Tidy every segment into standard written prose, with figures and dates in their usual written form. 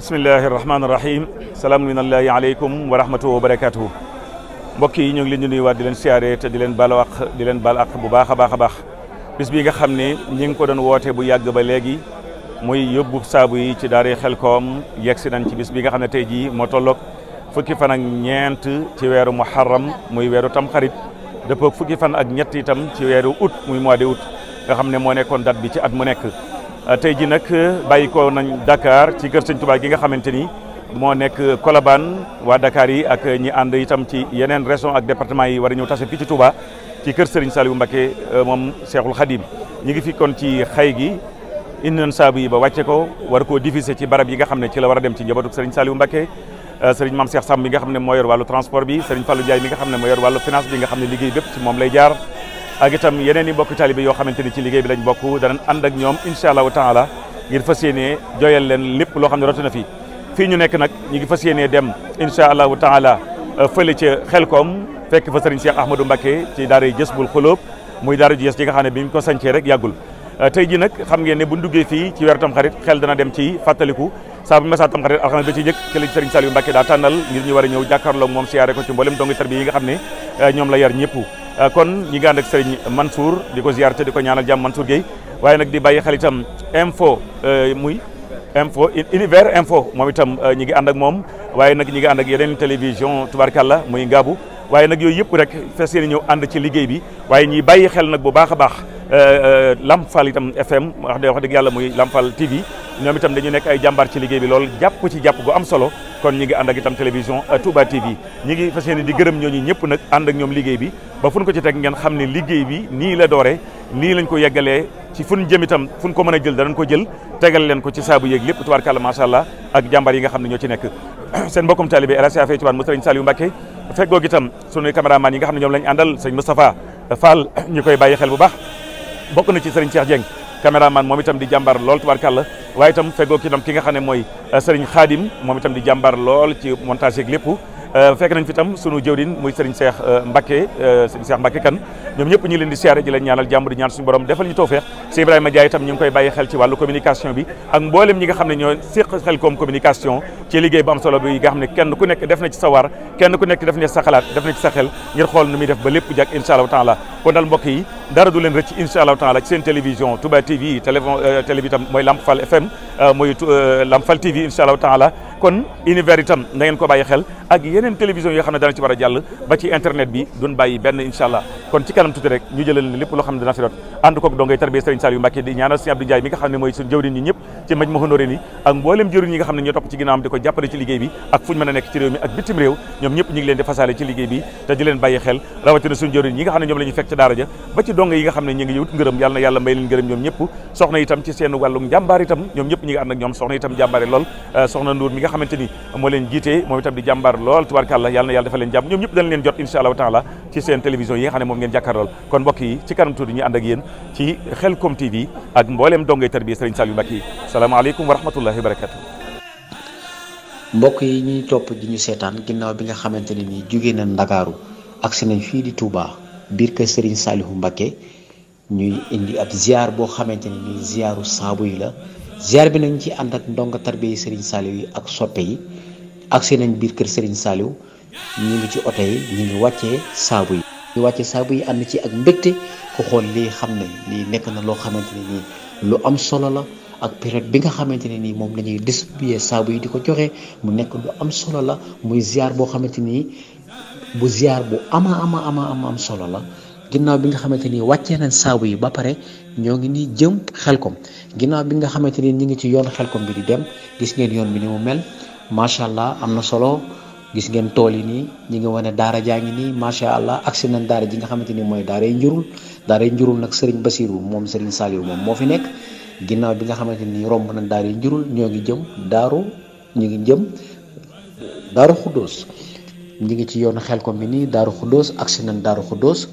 bismillahi rahmaani rahim salaamullahi aleykum wa rahmatullahi wa barakatuhu mbokk yi ñu ngi leen di nuyuwaat di leen siyaare te di leen baal ak bu baax a baax bis bi nga xam ne ñi ngi ko doon woote bu yàgg ba léegi muy yóbbu saabu yi ci daara Xelkom yegg si nañ ci bis bi nga xam ne tey jii moo tolloog fukki fan ak ñeent ci weeru muharram muy weeru tamxarit dëppoog fukki fan ak ñett itam ci weeru août muy mois de août nga xam ne moo nekkoon date bi ci at mu nekk tey ji nag bàyyi ko nañ Dakar ci kër Sëñ Touba gi nga xamante ni moo nekk Colobane waa Dakar yi ak ñi ànd itam ci yeneen région ak département yi war a ñëw tase fii ci Touba ci kër Serigne Saliou Mbacké moom Cheikhul Khadim ñi ngi fi kon ci xay gi indi nañ saabu yi ba wàcce ko war koo diffuser ci barab yi nga xam ne ci la war a dem ci njabootu Serigne Saliou Mbacké Serigne Mame Cheikh Sam bi nga xam ne moo yor wàllu transport bi Serigne Fallou Ndiaye mi nga xam ne moo yor wàllu finance bi nga xam ne liggéey bépp ci moom lay jaar ak itam yeneen i mbokk taalibe yoo xamante ni ci liggéey bi lañ bokk danañ ànd ak ñoom incha allahu taala ngir fas yéenee joyal leen lépp loo xam ne rot na fii ñu nekk nag ñu ngi fas yéenee dem incha allahu taala fële ca Xelkom fekk fa Serigne Cheikh Ahmadou Mbacké ci daara Jazbul Xuloob muy daara ju yes ji nga xam ne bi ñu ko sancee rek yàggul tey ji nag xam ngeen ne bu duggee fii ci weeru Tamxarit xel dana dem ci fàttaliku saa bu masa Tamxarit alxames ba ci njëkk ci la Serigne Saliou Mbacké daa tànnal ngir ñu war a ñëw jàkkaarloo moom siyaare ko ci mboolem dongi tarbiya yi nga xam ne ñoom la yar ñëpp kon ñi ngi ànd ak Serigne Mansour di ko ziar te di ko ñaanal jàmm Mansour Gueye waaye nag di bàyyi xel itam univers info moom itam ñi ngi ànd ak moom waaye nag ñi ngi ànd ak yeneen télévision tubarkalla muy ngaabu waaye nag yooyu yëpp rek fas yéene ñëw ànd ci liggéey bi waaye ñi bàyyi xel nag bu baax a baax Lamfal itam FM wax dëgg yàlla muy Lamfal TV ñoom itam dañu nekk ay jàmbaar ci liggéey bi lool jàpp ci jàpp gu am solo kon ñi ngi ànd ak itam télévision Touba TV ñi ngi fas yéene di gërëm ñooñu ñëpp nag ànd ak ñoom liggéey bi ba fu ñu ko ci teg ngeen xam ne liggéey bi nii la doore nii lañ ko yeggalee ci fu ñu jëm itam fu ñu ko mën a jël danañ ko jël tegal leen ko ci saabu yeeg lépp tubaarkàlla macha allah ak jàmbaar yi nga xam ne ñoo ci nekk seen mbokkum taalibe El Hadj Afia Touba mu Serigne Saliou Mbacké feggoog itam sunuy caméraman yi nga xam ne ñoom lañ àndal sëñ Moustapha Fall ñu koy bàyyi xel bu baax bokk na ci Serigne Cheikh Dieng caméraman moom itam di jàmbaar lool tubaarkàlla waaye itam feggoog itam ki nga xam ne mooy Serigne Khadim moom itam di jàmbaar lool ci montage yeeg lépp fekk nañ fi tam sunu jëwriñ muy Serigne Cheikh Mbacké Serigne Cheikh Mbacké kan ñoom ñëpp ñu leen di siyaare di leen ñaanal jàmm di ñaan suñu borom defal ñu tawfeex si Ibrahima Ndiaye itam ñu ngi koy bàyyi xel ci wàllu communication bi ak mboolem ñi nga xam ne ñoo séq Xelkom communication ci liggéey bu am solo bi nga xam ne kenn ku nekk def na ci sa war kenn ku nekk def na ci sa xalaat def na ci sa xel ngir xool nu muy def ba lépp jag incha allahu taala kon daal mbokk yi dara du leen rëcc incha allahu taala ci seen télévision Touba TV télé bi itam mooy Lamfal FM mooy Lamfal TV incha allahu taala kon univers itam na ngeen ko bàyyi xel ak yeneen télévision yoo xam ne dana ci war a jàll ba ci internet bi duñ bàyyi benn incha allah kon ci kanam tuuti rek ñu jëlal ne lépp loo xam ne dana fi rot ànd koog dongay tarbiya Serigne Saliou Mbacké di ñaanal Serigne Abdou Ndiaye mi nga xam ne mooy suñu jëwriñ ñi ñëpp ci maj mahonóoré ni ak mboolem jëwriñ ñi nga xam ne ñoo topp ci ginnaawam di ko jàppale ci liggéey bi ak fu ñu mën a nekk ci réew mi ak bitim réew ñoom ñëpp ñu ngi leen di fasaale ci liggéey bi te di leen bàyyi xel rawatina suñu jëwriñ ñi nga xam ne ñoom la ñu fekk ci daara ja ba ci donga yi nga xam ne ñu ngi wut ngërëm yàlla na yàlla may leen ngërëm ñoom ñëpp soxna itam ci seen wàllu njàmbaar itam ñoom ñëpp ñi ngi ànd ak ñoom soxna itam jàmbaare lool soxna Ndour mi nga xamante ni moo leen jiite moom itam di jàmbaar lool tubaarkàlla yàlla na yàlla defal leen jàmm ñoom ñëpp dañ leen jot insha allahu taala ci seen télévision yi nga xam ne moom ngeen jàkkaarlool kon mbokk yi ci kanam tuuti ñu ànd ak yéen ci Xelkom TV ak mbooleem dongay tarbiya Serigne Saliou Mbacké yi salaamaaleykum wa rahmatullahi wa barakatuh mbokk yi ñuy topp di ñu seetaan ginnaaw bi nga xamante ne nii jóge na Ndakaaru agsi nañ fii di Touba biir kër Serigne Saliou Mbacké ñuy indi ab ziar boo xamante ne nii ziaru saabu yi la ziar bi nañ ci ànd ak ndonga tarbiya Serigne Saliou yi ak soppe yi agsi nañ biir kër Serigne Saliou ñu ngi ci oto yi ñu ngi wàccee saabu yi ànd ci ak mbégte ku xool lii xam ne lii nekk na loo xamante ne nii lu am solo la ak période bi nga xamante ne nii moom la ñuy distribuer saabu yi di ko joxe mu nekk lu am solo la muy ziar boo xamante ni bu ziar bu am solo la ginnaaw bi nga xamante ni wàccee nañ saabu yi ba pare ñoo ngi nii jëm Xelkom ginnaaw bi nga xamante ni ñu ngi ci yoon Xelkom bi di dem gis ngeen yoon bi ni mu mel macha allah am na solo gis ngeen tool yi nii ñi ngi wane daara jaa ngi nii macha allah agsi nañ daara ji nga xamante ni mooy daaray njurul nag Serigne Bassirou moom Serigne Saliou moom moo fi nekk ginnaaw bi nga xamante ni romb nañ daaray njurul ñoo ngi jëm daaru Xuddoos ñi ngi ci yoonu Xelkom bi nii daaru Xuddoos agsi nañ daaru Xuddoos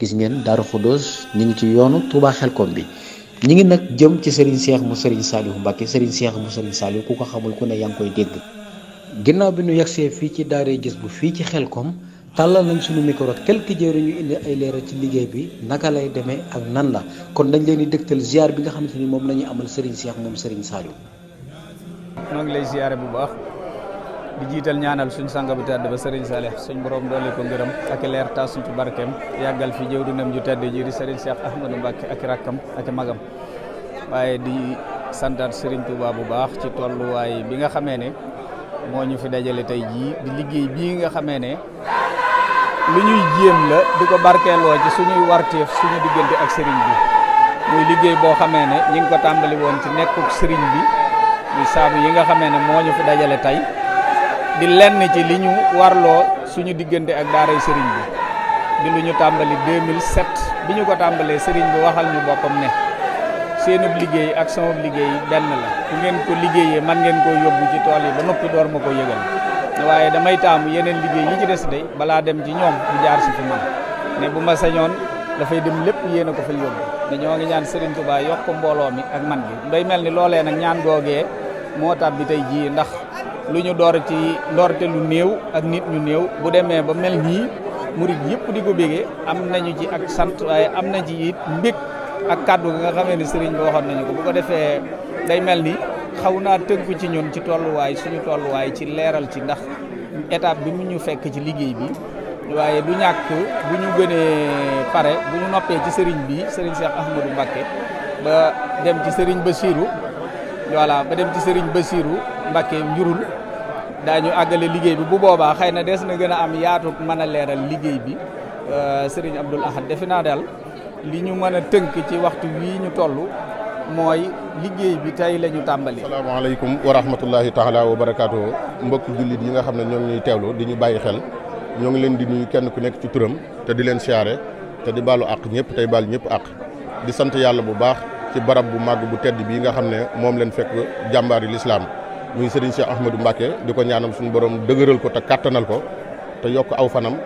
gis ngeen daaru Xuddoos ñi ngi ci yoonu Touba Xelkom bi ñi ngi nag jëm ci Serigne Cheikh mu Serigne Saliou Mbacké Serigne Cheikh mu Serigne Saliou ku ko xamul ku ne yaa ngi koy dégg ginnaaw bi ñu yegsee fii ci daaray gis bu fii ci Xelkom tàllal nañ suñu micro quelques jëwriñ ñu indi ay leeral ci liggéey bi naka lay demee ak nan la kon dañ leen di dëgtal ziar bi nga xamante ni moom la ñuy amal Serigne Cheikh moom Serigne Saliou noo ngi lay ziyaare bu baax di jiital ñaanal suñ sang bu tedd ba Serigne Salih suñ borom doole ko ngërëm ak leer taas ci barkeem yàggal fi jëwriñam ju tedd ji di Serigne Cheikh Ahmadou Mbacké ak rakkam ak magam waaye di santaat Serigne Touba bu baax ci tolluwaay bi nga xamee ne moo ñu fi dajale tey jii di liggéey bii nga xamee ne lu ñuy jéem la di ko barkeeloo ci suñuy warteef suñu diggante ak Serigne bi muy liggéey boo xamee ne ñi ngi ko tàmbali woon ci nekkuk Serigne bi muy saabu yi nga xamee ne moo ñu fi dajale tey di lenn ci li ñu warloo suñu diggante ak daaray Serigne bi di lu ñu tàmbali 2007 bi ñu ko tàmbalee Serigne bi waxal ñu boppam ne seenub liggéey ak sama liggéey benn la ku ngeen ko liggéeyee man ngeen koo yóbbu ci tool yi ba noppi door ma ko yëgal waaye damay taamu yeneen liggéey yi ci des day balaa dem ci ñoom bu jaar si fi man ne bu ma sañoon dafay dem lépp yéen a ko fa yóbbu ne ñoo ngi ñaan Serigne Touba yokk mbooloo mi ak man gi day mel ni loolee nag ñaan googee moo tax bi tey jii ndax lu ñu door ci ndoorte lu néew ak nit ñu néew bu demee ba mel nii murid yëpp di ko bégee am nañu ci ak sant waaye am na ci it mbég ak kàddu gi nga xamee ne Serigne bi waxoon nañu ko bu ko defee day mel ni xaw naa tënku ci ñun ci tolluwaay suñu tolluwaay ci leeral ci ndax étape bi mu ñu fekk ci liggéey bi waaye du ñàkk bu ñu gënee pare bu ñu noppee ci Serigne bi Serigne Cheikh Ahmadou Mbacké ba dem ci Serigne Bassirou voilà ba dem ci Serigne Bassirou Mbacké njurul daañu àggale liggéey bi bu boobaa xëy na des na gën a am yaatu mën a leeral liggéey bi Serigne Abdoul Ahad defe naa daal li ñu mën a tënk ci waxtu wii ñu toll mooy liggéey bi tey la ñu tàmbali. asalaamaaleykum wa rahmatullahi taala wa barakaatu mbokki jullit yi nga xam ne ñoo ngi ñuy teewlu di ñu bàyyi xel ñoo ngi leen di nuyu kenn ku nekk ci turam te di leen siyaare te di baalu àq ñëpp tey baal ñëpp àq di sant yàlla bu baax ci barab bu màgg bu tedd bii nga xam ne moom leen fekk jàmbaari lislaam muy Serigne Cheikh Ahmadou Mbacké di ko ñaanal suñu borom dëgëral ko te kattanal ko te yokk aw fanam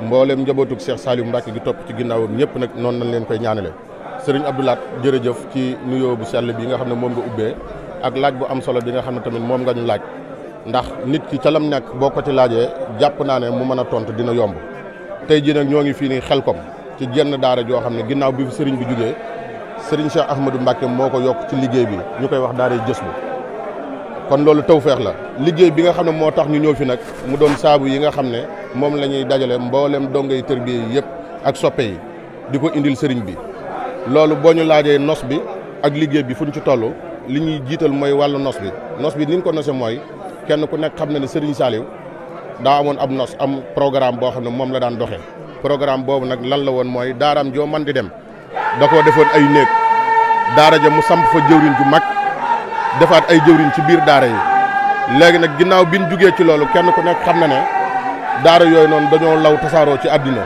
mboolem njabootug Cheikh Saliou Mbacké gi topp ci ginnaawam ñëpp nag noonu lañ leen koy ñaanale Serigne Abdou Lahad jërëjëf ci nuyoo bu sell bi nga xam ne moom nga ubbee ak laaj bu am solo bi nga xam ne tamit moom nga ñu laaj ndax nit ki ca lam nekk boo ko ci laajee jàpp naa ne mu mën a tontu dina yomb tey jii nag ñoo ngi fii nii Xelkom ci jenn daara joo xam ne ginnaaw bi fi Serigne bi jugee Serigne Cheikh Ahmadou Mbacké moo ko yokk ci liggéey bi ñu koy wax daaray Jësbu kon loolu tawfeex la liggéey bi nga xam ne moo tax ñu ñëw fi nag mu doon saabu yi nga xam ne moom la ñuy dajale mboolem dongay tërbiye yi yëpp ak soppe yi di ko indil Serigne bi loolu boo ñu laajee nos bi ak liggéey bi fu ñu ci toll li ñuy jiital mooy wàllu nos bi ni ñu ko nosee mooy kenn ku nekk xam na ne Serigne Saliou daa amoon ab nos am programme boo xam ne moom la daan doxee programme boobu nag lan la woon mooy daaraam joo man di dem da koo defoon ay néeg daara ja mu samp fa jëwriñ ju mag defaat ay jëwriñ ci biir daara yi léegi nag ginnaaw bi ñu jugee ci loolu kenn ku nekk xam na ne daara yooyu noonu dañoo law tasaaroo ci àddina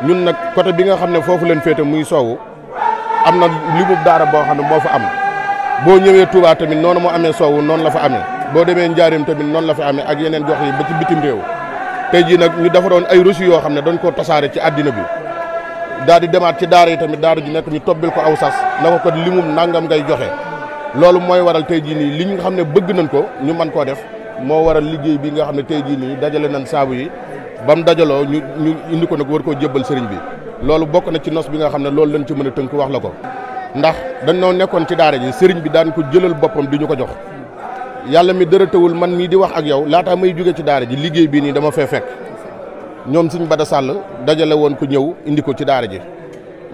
ñun nag côté bi nga xam ne foofu leen féete muy soowu am na limu daara boo xam ne moo fa am boo ñëwee Touba tamit noonu moo amee soowu noonu la fa amee boo demee Njaaréem tamit noonu la fa amee ak yeneen gox yi ba ci bitim réew tey jii nag ñu defaroon ay reçu yoo xam ne dañ koo tasaare ci àddina bi daal di demaat ci daara yi tamit daara ji nekk ñu tobbil ko aw sas na ko kat limum nangam ngay joxe loolu mooy waral tey jii nii li nga xam ne bëgg nañ ko ñu mën koo def moo waral liggéey bi nga xam ne tey jii nii dajale nañ saabu yi ba mu dajaloo ñu indi ko nag war koo jébbal sëriñ bi loolu bokk na ci nos bi nga xam ne loolu lañ ci mën a tënk wax la ko ndax dañoo nekkoon ci daara ji sëriñ bi daan ko jëlal boppam di ñu ko jox yàlla mi dara tawul man mii di wax ak yow laataa may jóge ci daara ji liggéey bii nii dama fee fekk ñoom Sëriñ Bada Sall dajale woon ko ñëw indi ko ci daara ji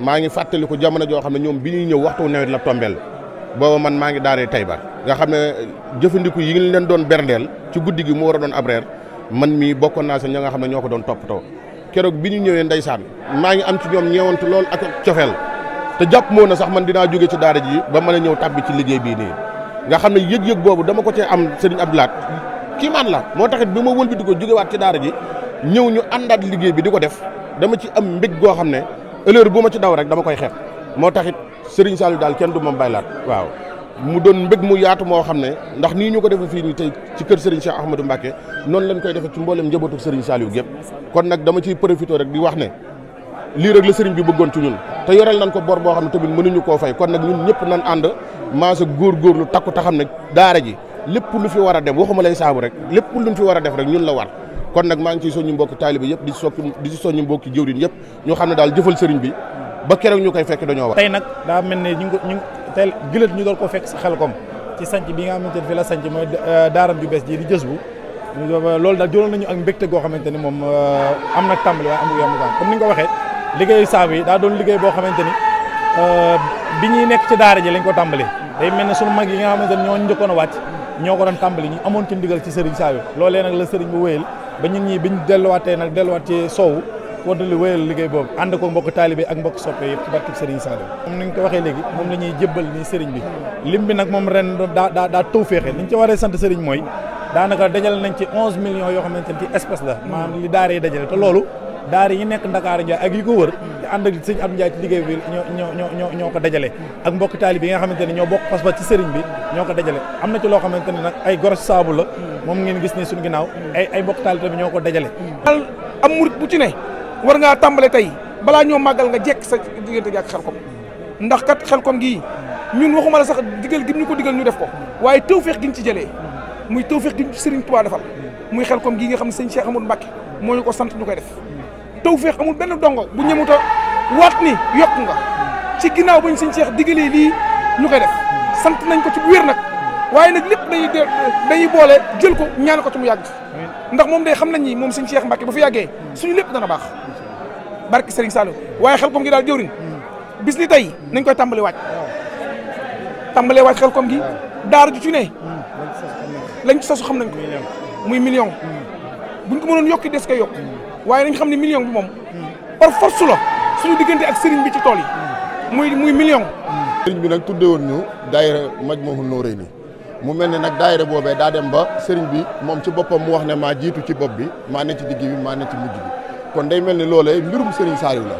maa ngi fàttali ko jamono joo xam ne ñoom bi ñuy ñëw waxtu nawet la tombeel booba man maa ngi daaree Taïba nga xam ne jëfandiku yi ngi leen doon berndeel ci guddi gi mu war a doon ab reer man mii bokkoon naa sa ña nga xam ne ñoo ko doon toppatoo keroog bi ñu ñëwee ndeysaan maa ngi am ci ñoom ñeewantu lool ak cofeel te jàpp moo na sax man dinaa jóge ci daara ji ba mën a ñëw tàbbi ci liggéey bii nii nga xam ne yëg-yëg boobu dama ko cee am Serigne Abdou Lahad kii man la moo taxit bi ma wëlbati ko jógewaat ci daara ji ñëw ñu àndaat liggéey bi di ko def dama ci am mbég goo xam ne heure bu ma ci daw rek dama koy xeeb moo taxit Serigne Saliou daal kenn du ma baylaat waaw mu doon mbég mu yaatu moo xam ne ndax nii ñu ko defee fii nii tey ci kër Serigne Cheikh Ahmadou Mbacké noonu lañ koy defee ci mboolem njabootu Serigne Saliou gépp kon nag dama ciy profité rek di wax ne lii rek la Serigne bi bëggoon ci ñun te yoreel nañ ko bor boo xam ne tamit mënuñu koo fay kon nag ñun ñëpp nañ ànd maasa góorgóorlu takku ta xam ne daara ji lépp lu fi war a dem waxuma lay saabu rek lépp luñ fi war a def rek ñun la war kon nag maa ngi ciy soññu mbokki taalibe yëpp di ci soññu mbokki jëwriñ yëpp ñu xam ne daal jëfal Serigne bi ba keroog ñu koy fekk dañoo war tey nag daa mel ne ñu tey gëlët ñu doon ko fekk si Xelkom ci sanc bi nga xamante ni fi la sanc mooy daaram ju bees ji di jës bu loolu daal jural nañu ak mbégte goo xamante ni moom am na tàmbali waaye amul yomb comme ni nga ko waxee liggéeyu saabu yi daa doon liggéey boo xamante ni bi ñuy nekk ci daara ji lañ ko tàmbali day mel ne sunu mag yi nga xamante ni ñoo njëkkoon a wàcc ñoo ko doon tàmbali ñu amoon ci ndigal ci sëriñ Saliou loolee nag la sëriñ bu wéyal ba ñun ñii biñ delluwaat ci soowu continué wéyal liggéey boobu ànd ko mbokk taalibe ak mbokk soppe yëpp ci barkeb sëriñ Saliou comme ni nga ko waxee léegi moom la ñuy jébbal ni sëriñ bi lim bi nag moom ren daa taw féexe li ñu ci waree sant sëriñ mooy daanaka dajale nañ ci 11 millions yoo xamante ni ci espèce la maanaam li daara yi dajale te loolu daara yi nekk Ndakaaru Njaay ak yi ko wër te ànd ak sëñ Abdou Ndiaye ci liggéey bi ñoo ko dajale ak mbokk taalibe yi nga xamante ne ñoo bokk pas-pas ci sëriñ bi ñoo ko dajale am na ci loo xamante ne nag ay goros saabu la moom ngeen gis ne suñu ginnaaw ay mbokk taalibe tamit ñoo ko dajale am murit bu ci ne war ngaa tàmbale tey balaa ñoo màggal nga jekk sa diggante gi ak Xelcom ndax kat Xelcom gii ñun waxuma la sax digal gi ñu ko digal ñu def ko waaye tawfeex gi ñu ci jëlee muy tawfeex gi Serigne Touba defal muy Xelcom gii nga xam ne sëñ Cheikh Amadou Mbacké moo ñu ko sant ñu koy def tawfeex amul benn dongo bu ñëmuta waat ni yokk nga ci ginnaaw bañ sëñ Cheikh digalee lii ñu koy def sant nañ ko ci bu wér nag waaye nag lépp dañuy boole jël ko ñaan ko ci mu yàgg ndax moom day xam nañ ni moom sëñ Cheikh Mbacké bu fi yàggee suñu lépp dana baax barke Serigne Saliou waaye Xelcom gi daal jëwriñ bis ni tey nañ koy tàmbali waaj Xelcom gi daara ju ci ne lañ ci sosu xam nañ ko muy million buñ ko mënoon yokki des koy yokk waaye nañ xam ne million bi moom par force la suñu diggante ak sëriñ bi ci tool yi muy million. sëriñ bi nag tudde woon ñu daayira Majmahun Nurayni mu mel ne nag daayira boobee daa dem ba sëriñ bi moom ci boppam mu wax ne maa jiitu ci bopp bi maa ne ci digg bi maa ne ci mujj bi kon day mel ni loolee mbirum sëriñ Saliou la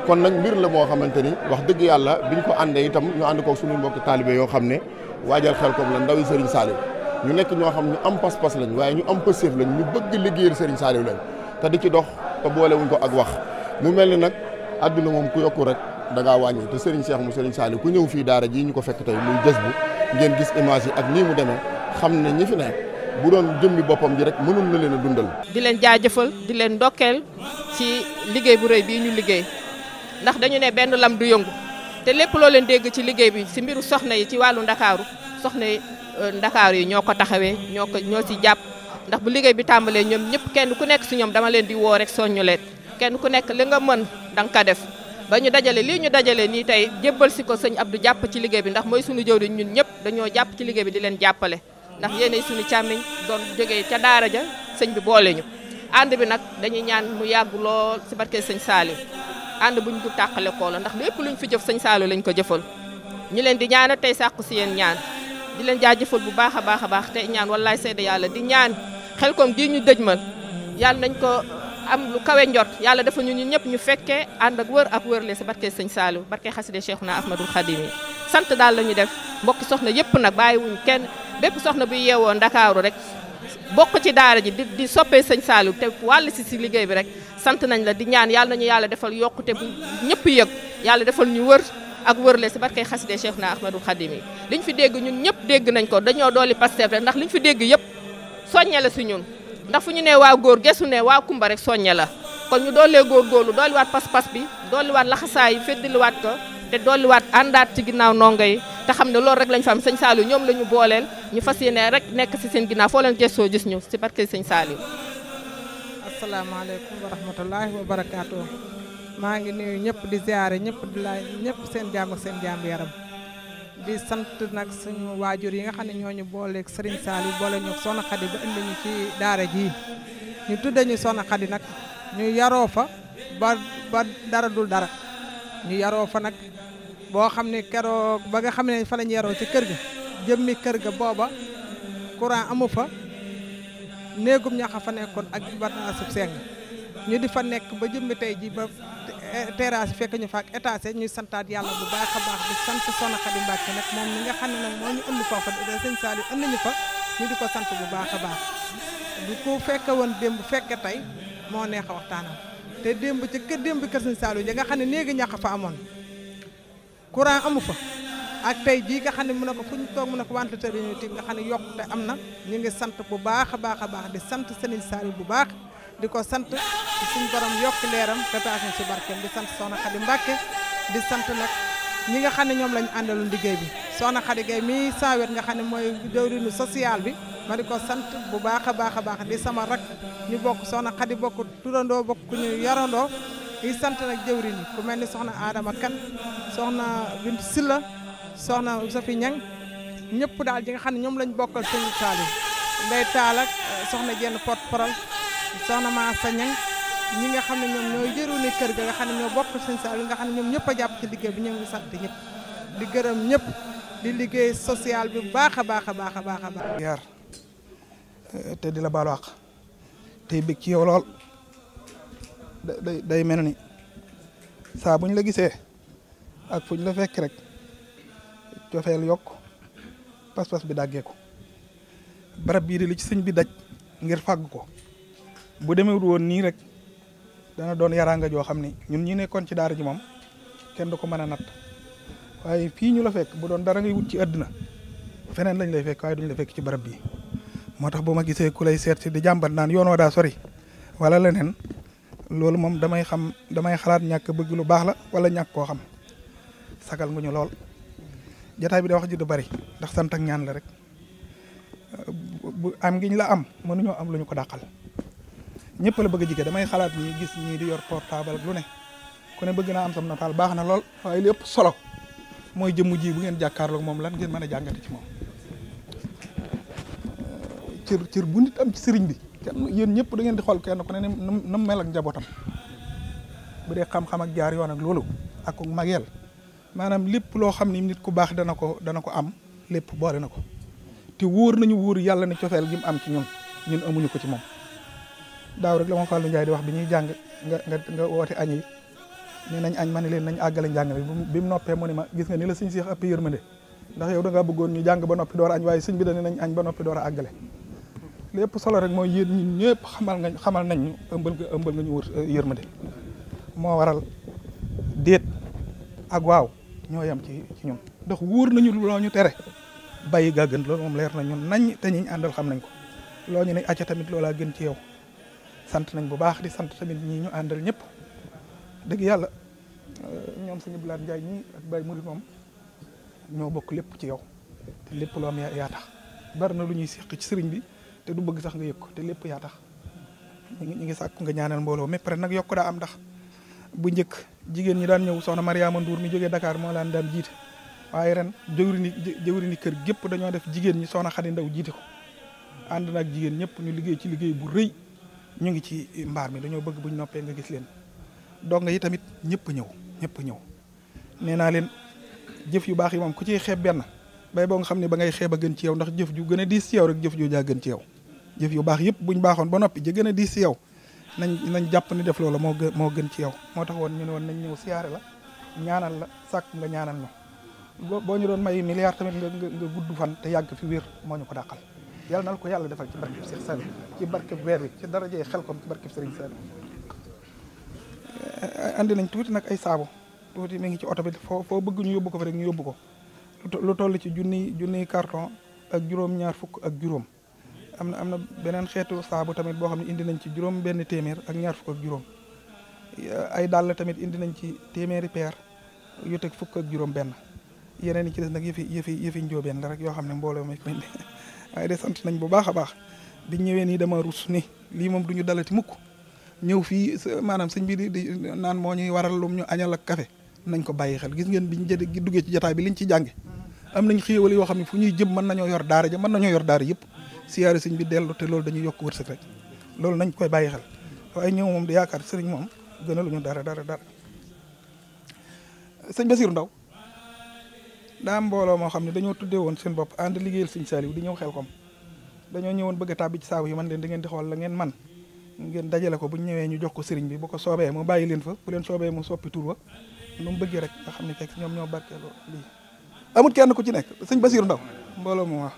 kon nag mbir la moo xamante ni wax dëgg yàlla biñ ko àndee itam ñu ànd ko suñu mbokk taalibe yoo xam ne waajal Xelcom la ndawi sëriñ Saliou ñu nekk ñoo xam ñu am pas-pas lañ waaye ñu am pëstéef lañ ñu bëgg liggéeyal sëriñ Saliou lañ te di ci dox te boolewuñ ko ak wax mu mel ni nag àdduna moom ku yokku rek da ngaa wàññi te sëriñ Cheikh mu sëriñ Saliou ku ñëw fii daara ji ñu ko fekk tey muy jës bu ngeen gis image yi ak nii mu demee xam ne ñi fi ne bu doon jëmmi boppam ji rek mënul na leen a dundal. di leen jaajëfal di leen ndokkeel ci liggéey bu rëy bii ñu liggéey ndax dañu ne benn lam du yëngu te lépp loo leen dégg ci liggéey bi si mbiru soxna yi ci wàllu ndakaaru soxna yi ndakaaru yi ñoo ko taxawee ñoo ci jàpp ndax bu liggéey bi tàmbalee ñoom ñëpp kenn ku nekk si ñoom dama leen di woo rek soññu leen kenn ku nekk li nga mën da nga ko def ba ñu dajale lii ñu dajale nii tey jébbal si ko sëñ Abdou jàpp ci liggéey bi ndax mooy suñu jëwriñ ñun ñëpp dañoo jàpp ci liggéey bi di leen jàppale ndax yéenay suñu càmmiñ doon jógee ca daara ja sëñ bi boole ñu ànd bi nag dañuy ñaan mu yàgg lool si barke sëñ Saliou ànd buñ du tàqale koo la ndax lépp luñ fi jëf sëñ Saliou lañ ko jëfal ñu leen di ñaanal tey sàkku si yéen ñaan di leen jaajëfal bu baax a baax a baax tey ñaan wallaay seede yàlla di ñaan Xelcom gii ñu dëjmal yàlla nañ ko am lu kawe njot yàlla dafa ñu ñëpp ñu fekkee ànd ak wërle si barke sëñ Saliou barke xaside Cheikhuna Ahmadul Khadim yi sant daal la ñu def mbokki soxna yëpp nag bàyyiwuñ kenn bépp soxna bu yeewoo Ndakaaru rek bokk ci daara ji di soppee sëñ Saliou te wàll si liggéey bi rek sant nañ la di ñaan yàlla nañu yàlla defal yokkute bu ñëpp yëg yàlla defal ñu wër ak wërle si barke xaside Cheikhuna Ahmadul Khadim yi liñ fi dégg ñun ñëpp dégg nañ ko dañoo dooli Pastef rek ndax liñ fi dégg yëpp soññe la si ñun ndax fu ñu nee waa góor gesu ne waa kumba rek soññe la kon ñu doolee góorgóorlu dooliwaat pas-pas bi dooliwaat laxasaay yi feddiliwaat ko te dooliwaat àndaat ci ginnaaw ndongo yi te xam ne loolu rek lañ fa am sëñ Saliou ñoom la ñu booleel ñu fas yéene rek nekk si seen ginnaaw foo leen gëstoo gis ñu si barke sëñ Saliou. asalaamaaleykum wa rahmatulahi wa barakaatu. maa ngi nuyu ñëpp di ziare ñëpp di laaj ñëpp seen jàmm ak seen jàmm yaram di sant nag suñu waajur yi nga xam ne ñooñu booleeg Serigne Saliou boole ñu Soxna Khady ba indi ñu ci daara ji ñu tudde ñu Soxna Khady nag ñu yaroo fa ba dara dul dara ñu yaroo fa nag boo xam ne keroog ba nga xam ne fa lañ yaroo ci kër ga jëmmi kër ga booba courant amu fa néegum ñaxa fa nekkoon ak bataasub seng ñu di fa nekk ba jëmmi tey ji ba terrasse fekk ñu fa ak étage ñuy santaat yàlla bu baax a baax di sant Soxna Khady Mbacké nag moom mi nga xam ne nag moo ñu ënd foofa sëñ Saliou ënd ñu fa ñu di ko sant bu baax a baax du ko fekke woon démb fekke tey moo neex a waxtaanam te démb ci kër sëñ Saliou ja nga xam ne néegi ñax fa amoon courant amu fa ak tey jii nga xam ne mu ne ko fu ñu toog mu ne ko wante te dañuy tiim nga xam ne yokkute am na ñu ngi sant bu baax a baax a baax di sant sëñ Saliou bu baax di ko sant suñu borom yokk leeram te taas ci barkeem di sant Soxna Khady Mbacké di sant nag ñi nga xam ne ñoom lañu àndaloon liggéey bi soxna Khady Gueye mi saawet nga xam ne mooy jëwriñu social bi ma di ko sant bu baax a baax di sama rak ñu bokk soxna Khady bokk turandoo bokk ñu yarandoo di sant nag jëwriñ yi ku mel ni soxna Adama Kan soxna Bintu Silla soxna Safi Ñang ñëpp daal ji nga xam ne ñoom lañ bokkal sëñ Saliou Ndey Taal ak soxna Jenn porte-parole soxna Maasa Ñang ñi nga xam ne ñoom ñooy jëruñu kër ga nga xam ne ñoo bokk sëñ Saliou nga xam ne ñoom ñëpp a jàpp ci liggéey bi ñoo ngi sant ñëpp di gërëm ñëpp di liggéey social bi baax a baax. yar te di la baalu àq tey bëgg ci yow lool day mel ni saa buñ la gisee ak fuñ la fekk rek cofeel yokk pas-pas bi dàggeeku barab bii di li ci sëñ bi daj ngir fàgg ko bu demewul woon nii rek dana doon yaraanga joo xam ni ñun ñi nekkoon ci daara ji moom kenn du ko mën a natt waaye fii ñu la fekk bu doon dara ngay wut ci àdduna feneen lañ lay fekk waaye duñ la fekk ci barab bii moo tax bu ma gisee ku lay seet si di jàmbat naan yoon wa daa sori wala leneen loolu moom damay xalaat ñàkk bëgg lu baax la wala ñàkk koo xam sagal nga ñu lool jataay bi da wax ji du bari ndax sant ak ñaan la rek bu am ngiñ la am mënuñoo am lu ñu ko dàqal ñëpp la bëgg a jige damay xalaat ñi gis ñii di yor portable ak lu ne ku ne bëgg naa am sam nataal baax na lool waaye li ëpp solo mooy jëmm ji bu ngeen jàkkaarloog moom lan ngeen mën a jàngate ci moom cër bu nit am ci sëriñ bi kenn yéen ñëpp da ngeen di xool kenn ku ne nam mel ak njabootam bu dee xam-xam ak jaar yoon ak loolu ak mageel maanaam lépp loo xam ni nit ku baax dana ko am lépp boole na ko te wóor nañu wóor yàlla ne cofeel gi mu am ci ñun amuñu ko ci moom daaw rek la ma Fallou Ndiaye di wax bi ñuy jàng nga woote añ yi ne nañ añ ma ne leen nañ àggale njàng bi mu noppee mu ne ma gis nga ni la sëñ Seex ëpp yërmande ndax yow da ngaa bëggoon ñu jàng ba noppi door a añ waaye sëñ bi dañ nañ añ ba noppi door a àggale lépp solo rek mooy yéen ñun ñëpp xamal nañ ñu ëmbal nga ñu wër yërmande moo waral déet ak waaw ñoo yem ci ñun ndax wóor nañu loo ñu tere bàyyi gaa gën loolu moom leer na ñun nañ te ñiñ àndal xam nañ ko loo ñu ne acca tamit loolaa gën ci yow sant nañ bu baax di sant tamit ñii ñu àndal ñëpp dëgg yàlla ñoom sëñ Bilane Ndiaye ñii ak Baye Mouride moom ñoo bokk lépp ci yow te lépp loo am yaa tax bari na lu ñuy seq ci sëriñ bi te du bëgg sax nga yëg ko te lépp yaa tax ñu ngi sàkku nga ñaanal mbooloo mais pare nag yokk daa am ndax bu njëkk jigéen ñi daan ñëw soxna Mariama Ndour mi jógee Dakar moo laan daan jiite waaye ren jëwri ni kër gépp dañoo def jigéen ñi soxna Xadi Ndaw jiite ko ànd naag jigéen ñëpp ñu liggéey ci liggéey bu rëy ñu ngi ci mbaar mi dañoo bëgg buñ noppee nga gis leen donga yi tamit ñëpp ñëw nee naa leen jëf yu baax yi moom ku ciy xeeb benn bay boo nga xam ne ba ngay xeeb a gën ci yow ndax jëf ju gën a diis ci yow rek jëf ju jaa gën ci yow jëf yu baax yëpp buñ baaxoon ba noppi ja gën a diis ci yow nañ jàpp ni def loola moo gën ci yow moo tax woon ñu ne woon nañ ñëw siyaare la ñaanal la sàkk nga ñaanal ñu boo ñu doon may milliard tamit nga gudd fan te yàgg fi wér moo ñu ko dàqal yàlla na ko yàlla defal ci barkeb Seex Saliou ci barkeb weer wi ci darajee Xelkom ci barkeb Sëriñ Saliou andi nañ tuuti nag ay saabu tuuti mi ngi ci oto bi foo bëgg ñu yóbbu ko fa rek ñu yóbbu ko lu toll ci junniy carton ak juróom-ñaar fukk ak juróom am na beneen xeetu saabu tamit boo xam ne indi nañ ci juróom benn téeméer ak ñaar fukk ak juróom ay dàll tamit indi nañ ci téeméeri peer yu teg fukk ak juróom benn yeneen yi ci des nag yëfi njóobeen la rek yoo xam ne mbooloo mi ko indi waaye de sant nañ bu baax a baax biñ ñëwee nii dama rus ni lii moom duñu dalati mukk ñëw fii maanaam sëñ bi di naan moo ñuy waral lum ñu añal ak café nañ ko bàyyi xel gis ngeen biñ duggee ci jotaay bi liñ ci jànge am nañ xéewal yoo xam ne fu ñuy jëm mën nañoo yor daara ja mën nañoo yor daara yëpp siyaare sëñ bi dellu te loolu dañuy yokk wërsëg rek loolu nañ koy bàyyi xel waaye ñëw moom di yaakaar sëriñ moom gënaluñu dara sëñ Basiru Ndaw daa mbooloo moo xam ne dañoo tuddee woon seen bopp ànd liggéeyal sëñ Saliou di ñëw Xelkom dañoo ñëwoon bëgg a tàbbi ci saabu yi man leen da ngeen di xool la ngeen man ngeen dajale ko bu ñu ñëwee ñu jox ko sëriñ bi bu ko soobee mu bàyyi leen fa bu leen soobee mu soppi tur wa nu mu bëggee rek nga xam ne fekk ñoom ñoo barkeeloo lii amul kenn ku ci nekk sëñ Basiru Ndaw mbooloo mu wax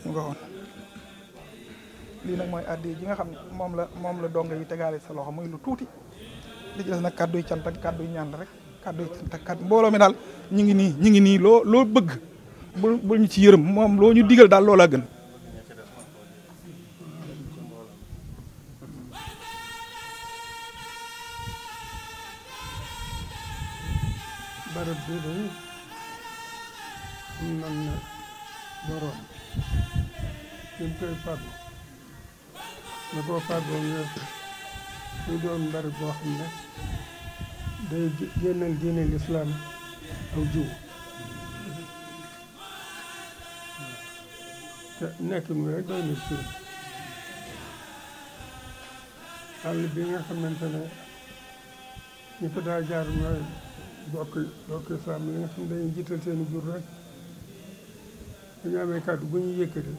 ñu ko xoon lii nag mooy addi ji nga xam ne moom la donga yi tegaale sa loxo muy lu tuuti li ci des nag kàdduy cant ak kàdduy ñaan rek kàdduy cant ak kàddu mbooloo mi daal ñu ngi nii loo bëgg bul ñu ci yërëm moom loo ñu digal daal loolaa gën barab bi day nañ ne borom ñu koy fàggu da koo fàggoo ngir ñu doon mbari boo xam ne day génnal diine lislaam aw jiw te nekkin wi rek doy na ci àll bi nga xamante ne ñu ko daa jaar mooy bokk islam li nga xam ne dañuy jiital seeni jur rek bu ñu amee kàddu bu ñu yëkkati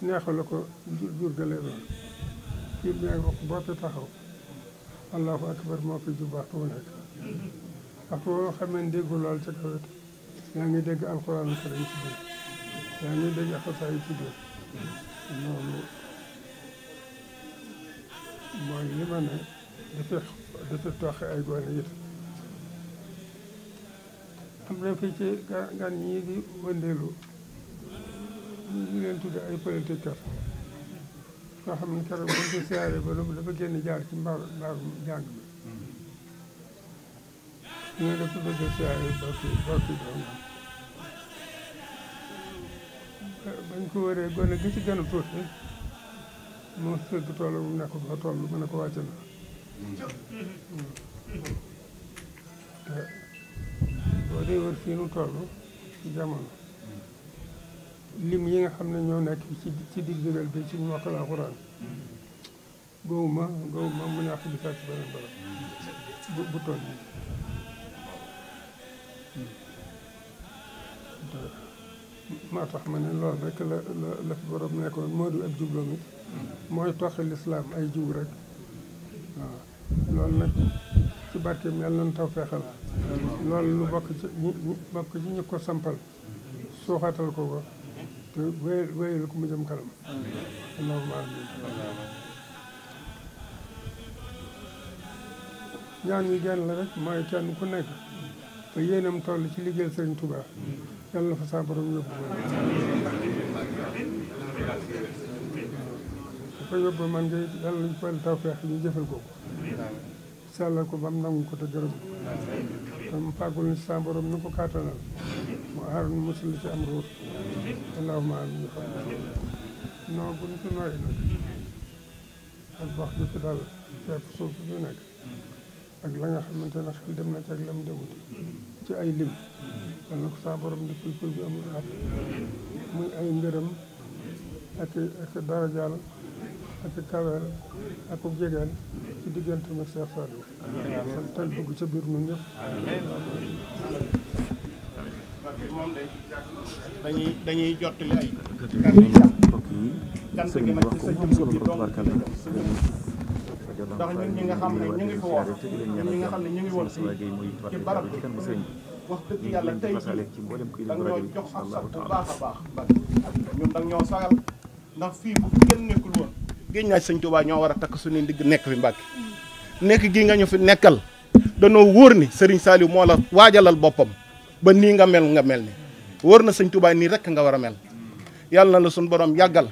neexal la ko jur ga lay doon jur bi nag boo fi taxaw allahu akbar moo fi jub waxtu wu nekk waxtu woo xam ne déggu lool ca kaw it yaa ngi dégg alxuraan karim ci biir yaa ngi dégg xasaay ci biir loolu mooy li ma ne dafa toxe ay gone it am na fii ci gan ñii di wëndeelu ñu leen tudde ay politique kat soo xam ne keroog buñ ko siyaare ba dafa génn jaar ci mbaaru jàng bi ñu dafa bëgg a siyaare bokki doom bañ ko wëree gone gi ci gën a tuuti moo sëgg toll mu nekk fa toll mu ne ko wàcc na te boo dee wër fii nu toll ci jamono lim yi nga xam ne ñoo nekk ci diggal bi ci mokkal alxuraan gowuma mu ñàkk di fekk beneen barab bu toll maa tax ma ne loolu rek la fi borom nekkoon moo di ab jubloom it mooy toxi lislaam ay jiw rek waaw loolu nag ci barkeem yàlla nañu taw feexal loolu lu bokk ci ñu ko sampal suuxatal ko te wéyal ko mu jëm kanam allahumma amin ñaan wi genn la rek mooy kenn ku nekk te yéenam toll ci liggéeyal Sëriñ Tuubaa yàlla na fa saa borom yóbbu ko yóbbu man nga yàlla nañ ko taw feex ñu jëfal ko sellal ko ba mu nangu ko te gërëm te mu fàggul ni saa borom ni ko kàttanal mu aar nu musul ci am ruur allahumma amin non bu ñu fi nooy nag ak wax bi fi dal fepp suuf bi nekk ak la nga xamante ne xel dem na ci ak lam demut ci ay lim yal na ko saa borom di ful bi amul at muy ay ngërëm ak darajaal ak kaweel ak jegeel ci diggante mag Seex Saaliw te dugg ca biir ñun ñëpp moom de dañuy jottali ay cant gi nag ci sa jëm ji doon ndax ñun ñi nga xam ne ñu ngi fa woon ñun ñi nga xam ne ñu ngi woon ci barab bi wax dëgg yàlla tey jii da nga ñoo jox ak sax bu baax a baax ñun da nga ñoo sagal ndax fii bu kenn nekkul woon géej naa Sëñ Tuubaa ñoo war a takk suñu ndigg nekk fi Mbàkke nekk gi nga ñu fi nekkal danoo wóor ni Sëriñ Saaliw moo la waajalal boppam ba nii nga mel ni wóor na Sëñ Tuubaa nii rek nga war a mel yàlla na la suñu borom yàggal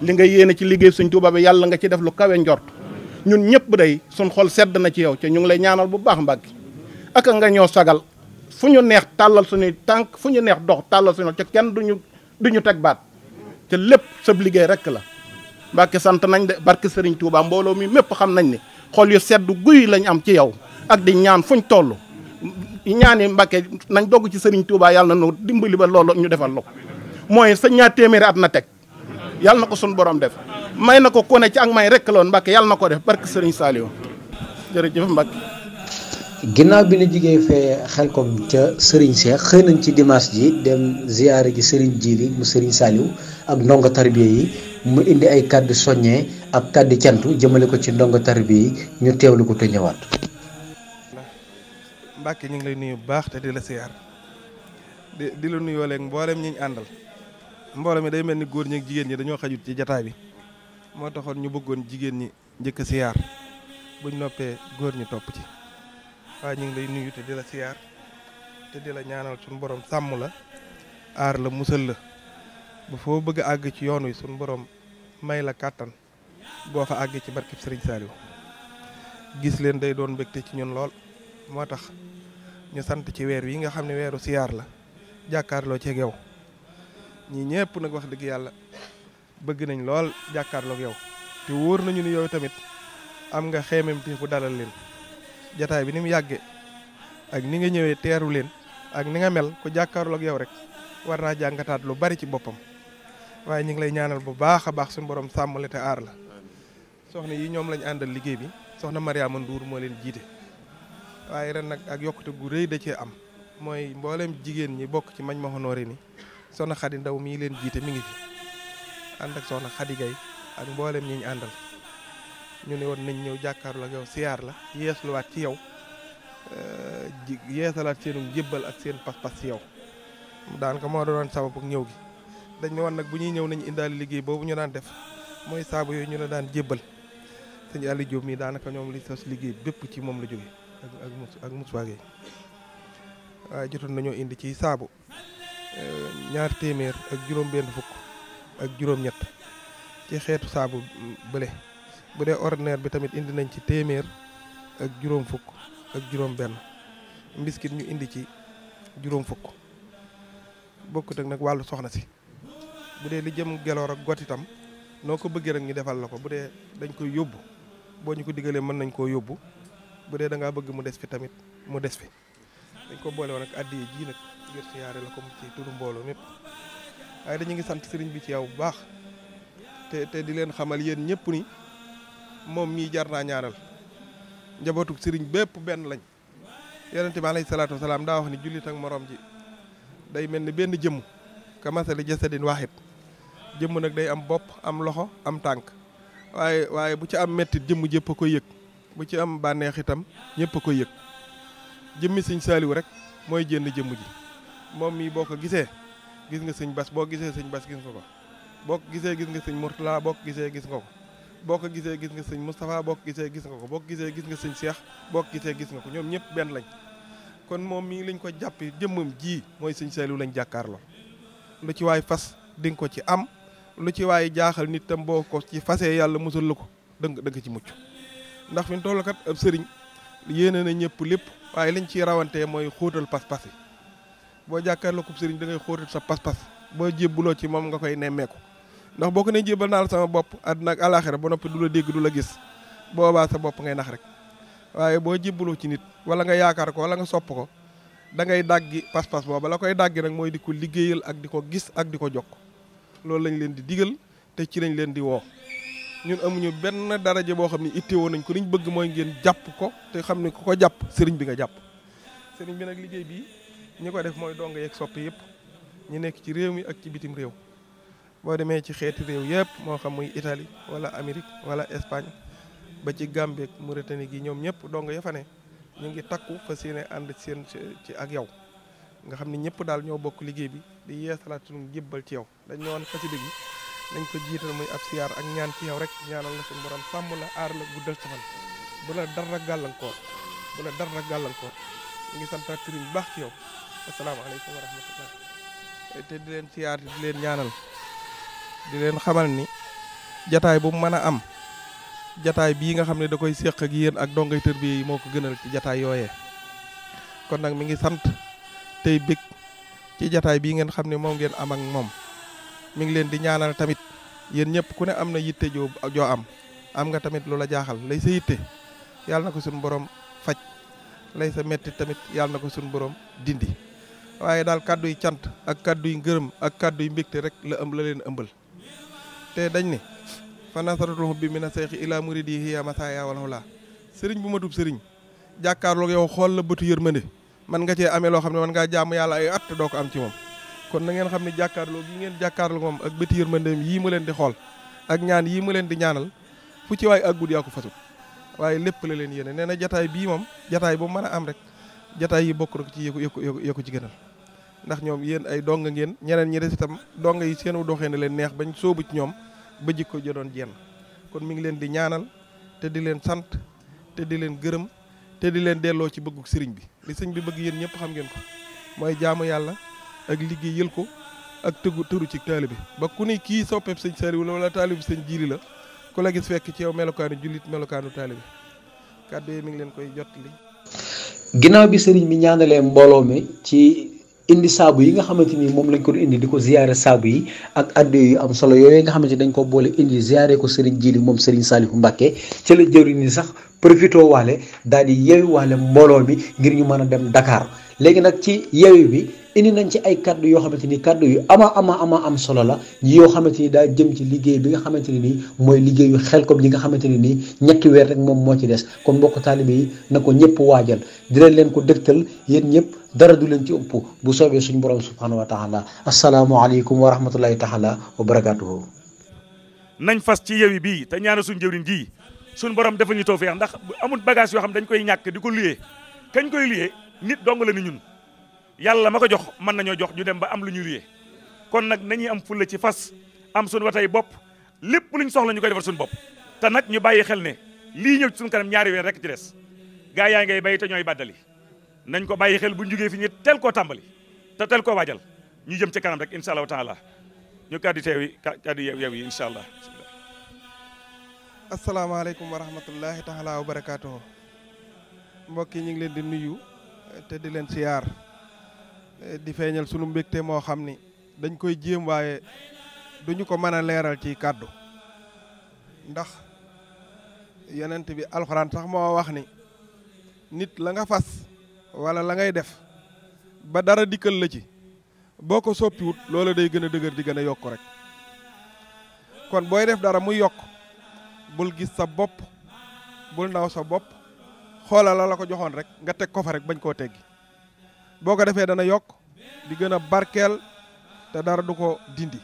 li nga yéene ci liggéey Sëñ Tuubaa bi yàlla nga ci def lu kawe njort ñun ñëpp day suñ xol sedd na ci yow te ñu ngi lay ñaanal bu baax Mbàkke ak nga ñoo sagal fu ñu neex tàllal suñuy tànk fu ñu neex dox tàllal suñu ca kenn duñu teg baat te lépp sab liggéey rek la Mbàkke sant nañ de barke Sëriñ Tuubaa mbooloo mi mépp xam nañ ni xol yu sedd guy lañ am ci yow ak di ñaan fuñ toll ñaani Mbàkke nañ dogg ci Sëriñ Tuubaa yàlla na nu dimbali ba loolu ñu defal la ko mooy sa ñaar téeméeri at na teg yàlla na ko suñu borom def may na ko ku ne ci ak may rek loon Mbàkke yàlla na ko def barke Sëriñ Saaliw jërëjëf Mbàkke ginnaaw bi ñu jigee fee Xelkom ca Serigne Cheikh xëy nañ ci dimanche ji dem ziyaare ji Serigne Jili mu Serigne Saliou ak ndongo tarbiya yi mu indi ay kàddu soññee ak kàddu cantu jëmale ko ci ndongo tarbiya yi ñu teewlu ko te ñëwaat. Mbàkke ñu ngi lay nuyu bu baax te di la siyaar di la nuyoo léegi mboolem ñi ñu àndal mboolem mi day mel ni góor ñi ak jigéen ñi dañoo xajut ci jataay bi moo taxoon ñu bëggoon jigéen ñi njëkk a siyaar buñ noppee góor ñi topp ci. waaye ñu ngi lay nuyu te di la siyaar te di la ñaanal suñu borom sàmm la aar la musal la ba foo bëgg a àgg ci yoon wi suñu borom may la kàttan boo fa àgg ci barkib Sëriñ Saaliw gis leen day doon mbégte ci ñun lool moo tax ñu sant ci weer wi nga xam ne weeru siyaar la jàkkaarloo ci yow ñii ñëpp nag wax dëgg yàlla bëgg nañ lool jàkkaarloog yow te wóor nañu ni yow tamit am nga xeemem te fu dalal leen jataay bi ni mu yàgge ak ni nga ñëwee teeru leen ak ni nga mel ku jàkkaarloog yow rek war naa jàngataat lu bari ci boppam waaye ñu ngi lay ñaanal bu baax a baax suñu borom sàmm la te aar la soxna yi ñoom lañ àndal liggéey bi soxna Mariama Ndour moo leen jiite waaye ren nag ak yokkute gu rëy da cee am mooy mboolem jigéen ñi bokk ci Majmahun Nurayni soxna Xadi Ndaw mii leen jiite mi ngi fi ànd ak soxna Xadi Gay ak mboolem ñi ñu àndal ñu ne woon nañ ñëw jàkkaarloo ak yow siyaar la yeesluwaat ci yow yeesalaat seenu jébbal ak seen pas-pas ci yow daanaka moo doon sababu ñëw gi dañ ne woon nag bu ñuy ñëw nañu indaale liggéey boobu ñu daan def mooy saabu yooyu ñu la daan jébbal sëñ Aliou Diop mii daanaka ñoom li sos liggéey bépp ci moom la jógee ak muswaage waaye jotoon nañoo indi ci saabu 200 ak juróom-benn fukk ak juróom-ñett ci xeetu saabu bële bu dee ordinaire bi tamit indi nañ ci 100 ak juróom fukk ak juróom-benn mbiskit ñu indi ci juróom fukk bokkut ak nag wàllu soxna si bu dee li jëm geloor ak got itam noo ko bëggee rek ñu defal la ko bu dee dañ koy yóbbu boo ñu ko digalee mën nañ koo yóbbu bu dee da ngaa bëgg mu des fi tamit mu des fi dañ ko boole woon ak addiye ji nag ngir siyaare la ko mu ci turu mbooloo mépp waaye dañu ngi sant sëriñ bi ci yow bu baax te di leen xamal yéen ñëpp ni moom mii jar naa ñaanal njabootu sëriñ bépp benn lañ yonente bi alayhi salaatu wasalaam daa wax ni jullit ak morom ji day mel ni benn jëmm ka masali jasadin waahid jëmm nag day am bopp am loxo am tànk waaye bu ci am mettit jëmm jëpp a koy yëg bu ci am bànneex itam ñëpp a koy yëg jëmmi sëñ Saaliw rek mooy jënd jëmm ji moom mii boo ko gisee gis nga sëñ Bas boo gisee sëñ Bas gis nga ko boo ko gisee gis nga sëñ Mourtala boo ko gisee gis nga ko boo ko gisee gis nga sëñ Moustapha boo ko gisee gis nga ko boo ko gisee gis nga sëñ Cheikh boo ko gisee gis nga ko ñoom ñëpp benn lañ kon moom mii lañ ko jàppee jëmmam ji mooy sëñ Saaliw lañ jàkkaarloo lu ci waay fas di nga ko ci am lu ci waay jaaxal nit tam boo ko ci fasee yàlla musal la ko dëgg ci mucc ndax fi mu toll kat ab sëriñ yéene na ñëpp lépp waaye liñ ciy rawantee mooy xóotal pas-pas yi boo jàkkaarloo ko sëriñ da ngay xóotal sa pas-pas boo jébbuloo ci moom nga koy nemmeeku ndax boo ko ne jébbal naa la sama bopp àdduna ak alaaxira ba noppi du la dégg du la gis boobaa sa bopp ngay nax rek waaye boo jébbuloo ci nit wala nga yaakaar ko wala nga sopp ko da ngay dàggi pas-pas booba la koy dàggi nag mooy di ko liggéeyal ak di ko gis ak di ko jokk loolu lañ leen di digal te ci lañ leen di woo ñun amuñu benn daraja boo xam ne ittewoo nañ ko liñ bëgg mooy ngeen jàpp ko te xam ne ku ko jàpp sëriñ bi nga jàpp sëriñ bi nag liggéey bii ñi ko def mooy donga yeeg soppi yëpp ñu nekk ci réew mi ak ci bitim réew boo demee ci xeeti réew yëpp moo xam muy Italie wala Amérique wala Espagne ba ci Gambie ak Mauritanie gi ñoom ñëpp donga ya fa ne ñu ngi takku fas yéene ànd seen ci ak yow nga xam ne ñëpp daal ñoo bokk liggéey bi di yeesalaat suñu jébbal ci yow dañ ñëwoon xasida gi nañ ko jiital muy ab siyaar ak ñaan ci yow rek ñaanal la suñu borom sàmm la aar la guddal sa fan bu la dara gàllankoor ñu ngi santaat sëriñ bu baax ci yow asalaamaaleykum wa rahmatullah te di leen siyaar di leen ñaanal di leen xamal ni jataay bu mu mën a am jataay bii nga xam ne da koy séq ak yéen ak dongay tërbiye yi moo ko gënal ci jataay yooyee kon nag mi ngi sant tey bég ci jataay bii ngeen xam ne moom ngeen am ak moom mi ngi leen di ñaanal tamit yéen ñëpp ku ne am na yitte joo am nga tamit lu la jaaxal lay sa yitte yàlla na ko suñu borom faj lay sa metti tamit yàlla na ko suñu borom dindi waaye daal kàddu yi cant ak kàddu yi ngërëm ak kàddu yi mbégte rek la leen ëmbal te dañ ne fa nasaratul hubbi mina seexi ila muridi hiya masaya wal hula sëriñ bu matub sëriñ jàkkaarloog yow xool la bëtu yërmande man nga cee amee loo xam ne man ngaa jaamu yàlla ay at doo ko am ci moom kon na ngeen xam ne jàkkaarloo gi ngeen jàkkaarloo moom ak bëti yërmandeem yii mu leen di xool ak ñaan yii mu leen di ñaanal fu ci waay àggul yaa ko fasut waaye lépp la leen yéene nee na jataay bii moom jataay bu mën a am rek jataay yi bokk rek ci yëku ci gënal ndax ñoom yéen ay donga ngeen ñeneen ñi des itam donga yi seen doxee na leen neex bañ soobu ci ñoom ba jikko jodoon jenn kon mi ngi leen di ñaanal te di leen sant te di leen gërëm te di leen delloo ci bëgguk sëriñ bi li sëñ bi bëgg yéen ñëpp xam ngeen ko mooy jaamu yàlla ak liggéey yël ko ak tëru ci taalibe ba ku ne kii soppeeb sëñ Saliou la wala taalibe sëñ Jiili la ku la gis fekk ci yow melokaanu jullit melokaanu taalibe kàddu yi mi ngi leen koy jottali. ginnaaw bi sëriñ bi ñaanalee mbooloo mi ci indi saabu yi nga xamante ni moom lañ ko indi di ko ziyaare saabu yi ak adde yu am solo yooyu nga xamante ni dañ ko boole indi ziyaare ko Serigne Djily moom Serigne Saliou Mbacké ci la jëwriñ ni sax profité waale daal di yeewi waale mbooloo mi ngir ñu mën a dem Dakar léegi nag ci yeewi bi indi nañ ci ay kaddu yoo xamante ni kaddu yu ama am solo la yoo xamante ni daa jëm ci liggéey bi nga xamante ne nii mooy liggéeyu Xelcom yi nga xamante ne nii ñetti weer rek moom moo ci des kon mbokk taalibe yi na ko ñëpp waajal dinañ leen ko dëgtal yéen ñëpp dara du leen ci ëpp bu soobee suñu borom subhanahu wa taala asalaamaaleykum wa rahmatullahi taala wa barakaatuhu. nañ fas ci yeewi bii te ñaana suñu jëwriñ ji suñu borom dafa ñu tawfeex ndax amul bagage yoo xam dañ koy ñàkk di ko luyee kañ koy luyee nit dong la ni ñun yàlla ma ko jox mën nañoo jox ñu dem ba am lu ñuy luyee kon nag nañuy am fulla ci fas am suñu watay bopp lépp luñ soxla ñu koy defal suñu bopp te nag ñu bàyyi xel ne lii ñëw ci suñu kanam ñaari weer rek ci des gaa yaa ngay bay te ñooy bàddali nañ ko bàyyi xel bu ñu jógee fi ñu teel koo tàmbali te teel koo waajal ñu jëm ci kanam rek incha allahu taala ñu kàddu kàddu yeew yi incha allah. asalaamaaleykum wa rahmatullahi taala wa barakaatuhu. mbokk yi ñu ngi leen di nuyu te di leen siyaar di feeñal sunu mbégte moo xam ni dañ koy jéem waaye duñu ko mën a leeral ci kàddu ndax yonent bi alxuraan sax moo wax ni nit la nga fas wala la ngay def ba dara dikkal la ci boo ko soppiwut loola day gën a dëgër di gën a yokk rek kon booy def dara muy yokk bul gis sa bopp bul naw sa bopp xoolal la ko joxoon rek nga teg ko fa rek bañ koo teggi boo ko defee dana yokk di gën a barkeel te dara du ko dindi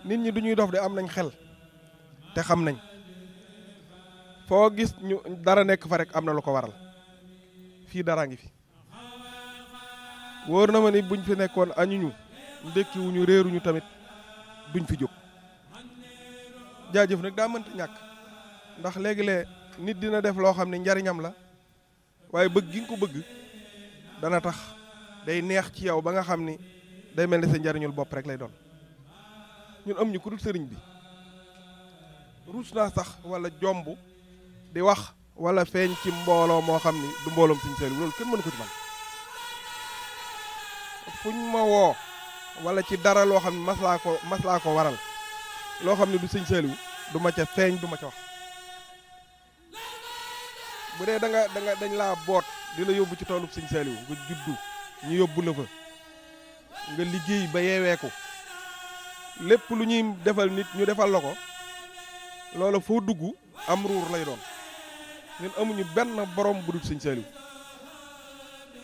nit ñi du ñuy dof de am nañ xel te xam nañ foo gis ñu dara nekk fa rek am na lu ko waral fii dara ngi fi wóor na ma ni buñ fi nekkoon añuñu ndékkiwuñu réeruñu tamit duñ fi jóg jaajëf nag daa mënta ñàkk ndax léegi-lee nit dina def loo xam ne njariñam la waaye bëgg gi nga ko bëgg dana tax day neex ci yow ba nga xam ni day mel ni sa njariñul bopp rek lay doon ñun am ñu ku dul sëriñ bi ruus naa sax wala jomb di wax wala feeñ ci mbooloo moo xam ni du mbooloom Sëriñ Saliou loolu kenn mënu ko ci man fuñ ma woo wala ci dara loo xam ne maslaa ko waral loo xam ne du Sëriñ Saliou du ma ca feeñ du ma ca wax bu dee dañ laa boot di la yóbbu ci toolub Sëriñ Saliou nga juddu ñu yóbbu la fa nga liggéey ba yeeweeku lépp lu ñuy defal nit ñu defal la ko loolu foo dugg am ruur lay doon ñun amuñu benn borom bu dul Sëriñ Saliou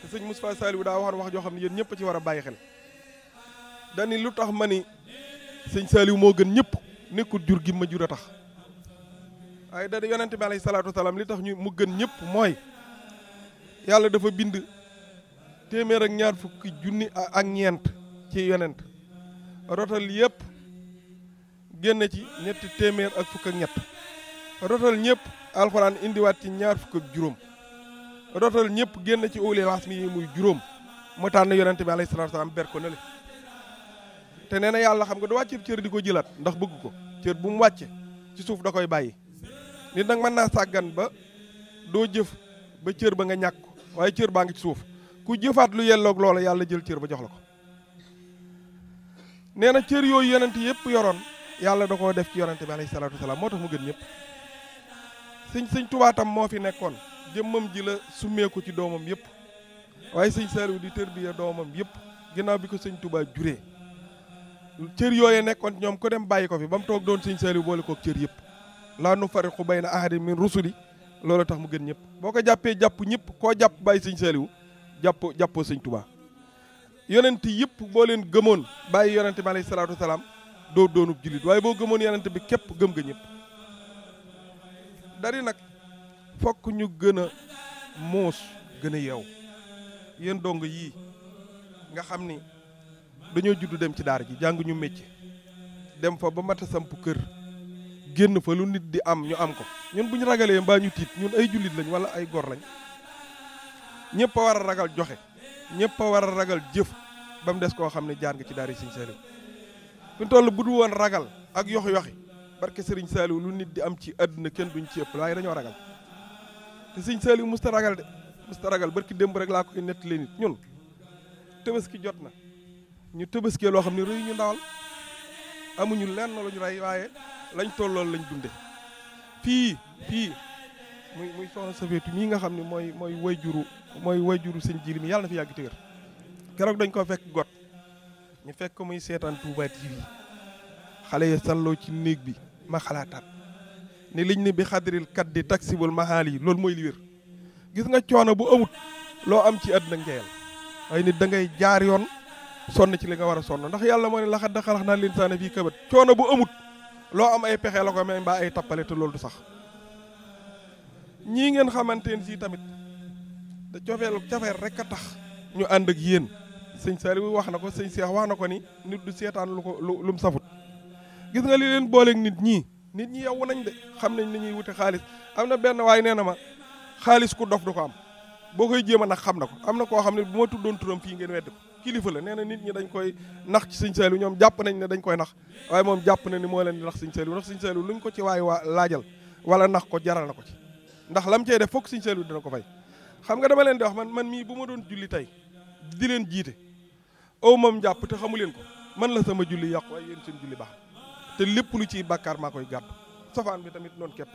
te sëñ Moustapha Saliou daa waxoon wax joo xam ne yéen ñëpp ci war a bàyyi xel dani lu tax ma ni Sëriñ Saliou moo gën ñëpp nekkul jur gi ma jur a tax waaye da yonente bi alayhi salaatu wasalaam li tax mu gën ñëpp mooy yàlla dafa bind téeméer ak ñaar fukki junni ak ñeent ci yonent rotal yëpp génn ci ñetti téeméer ak fukk ak ñett rotal ñëpp alxuraan indiwaat ci ñaar fukk ak juróom rotal ñëpp génn ci ulil azmi yi muy juróom mu tànn yonente bi alayhi salaatu wasalaam ber ko nele te nee na yàlla xam nga du wàcce cër di ko jëlaat ndax bëgg ko cër bu mu wàcce ci suuf da koy bàyyi nit nag mën naa sàggan ba doo jëf ba cër ba nga ñàkk ko waaye cër baa ngi ci suuf ku jëfaat lu yelloog loola yàlla jël cër ba jox la ko nee na cër yooyu yonent yëpp yoroon yàlla da koo def ci yonente bi alayhi salaatu wasalaam moo tax mu gën ñëpp sëñ Tuubaa tam moo fi nekkoon jëmmam ji la summeeku ci doomam yëpp waaye Sëriñ Saliou di tërbiya doomam yëpp ginnaaw bi ko sëñ Tuubaa juree cër yooyee nekkoon ñoom ku dem bàyyi ko fi ba mu toog doon Sëriñ Saliou boole kook cër yëpp laa nu fariqu bayna ahadin min rusuli loolu tax mu gën ñëpp boo ko jàppee jàpp ñëpp koo jàpp bàyyi Sëriñ Saliou jàppoo Sëriñ Tuubaa yonent yëpp boo leen gëmoon bàyyi yonente bi alayhi salaatu wasalaam doo doonub jullit waaye boo gëmoon yonente bi képp gëm nga ñëpp dari nag fokk ñu gën a muus gën a yeew yéen dong yii nga xam ni dañoo judd dem ci daara ji jàng ñu métier dem fa ba mat a samp kër génn fa lu nit di am ñu am ko ñun bu ñu ragalee mbaa ñu tiit ñun ay jullit lañ wala ay gor lañ ñëpp a war a ragal joxe ñëpp a war a ragal jëf ba mu des koo xam ne jaar nga ci daara Sëriñ Saliou fi mu toll bu du woon ragal ak yoxi barke Sëriñ Saliou lu nit di am ci àdduna kenn duñ ci ëpp waaye dañoo ragal te Sëriñ Saliou musta ragal de musta ragal barki démb rek laa ko nettali nit ñun Tabaski jot na ñu tabaskee loo xam ne rëy ñu ndawal amuñu lenn lu ñu rey waaye lañ tollool lañ dunde fii muy soxna Safeetu mii nga xam ne mooy wayjuru sëñ Jili mi yàlla na fi yàgg téer keroog dañ ko fekk got ñu fekk ko muy seetaan Touba TV xale ya salloo ci néeg bi ma xalaataat ni liñ ne bi xadril kat di taksibul mahaal yi loolu mooy li wér gis nga coono bu amut loo am ci àdduna ngeyal waaye nit da ngay jaar yoon sonn ci li nga war a sonn ndax yàlla moo ne laxad xalax naa linsaana fii kabat coono bu amut loo am ay pexe la ko may mbaa ay tappale te loolu du sax ñii ngeen xamanteen si tamit da cofeel rek a tax ñu ànd ak yéen sëñ Saliou wax na ko sëñ Cheikh wax na ko ni nit du seetaan lu mu safut gis nga li leen booleeg nit ñi yow nañ de xam nañ ni ñuy wuti xaalis am na benn waay nee na ma xaalis ku dof du ko am boo koy jéem a nag xam na ko am na koo xam ne bu ma tuddoon turam fii ngeen wedd ko kilifa la nee na nit ñi dañ koy nax ci sëñ Saliou ñoom jàpp nañ ne dañ koy nax waaye moom jàpp na ni moo leen di nax sëñ Saliou ndax sëñ Saliou luñ ko ci waay laajal wala nax ko jaral na ko ci ndax lam cey def fokk sëñ Saliou dina ko fay xam nga dama leen di wax man mii bu ma doon julli tey di leen jiite aw moom jàpp te xamu leen ko man la sama julli yàqu waaye yéen seen julli baax te lépp lu ciy bàkkaar maa koy gàddu safaan bi tamit noonu képp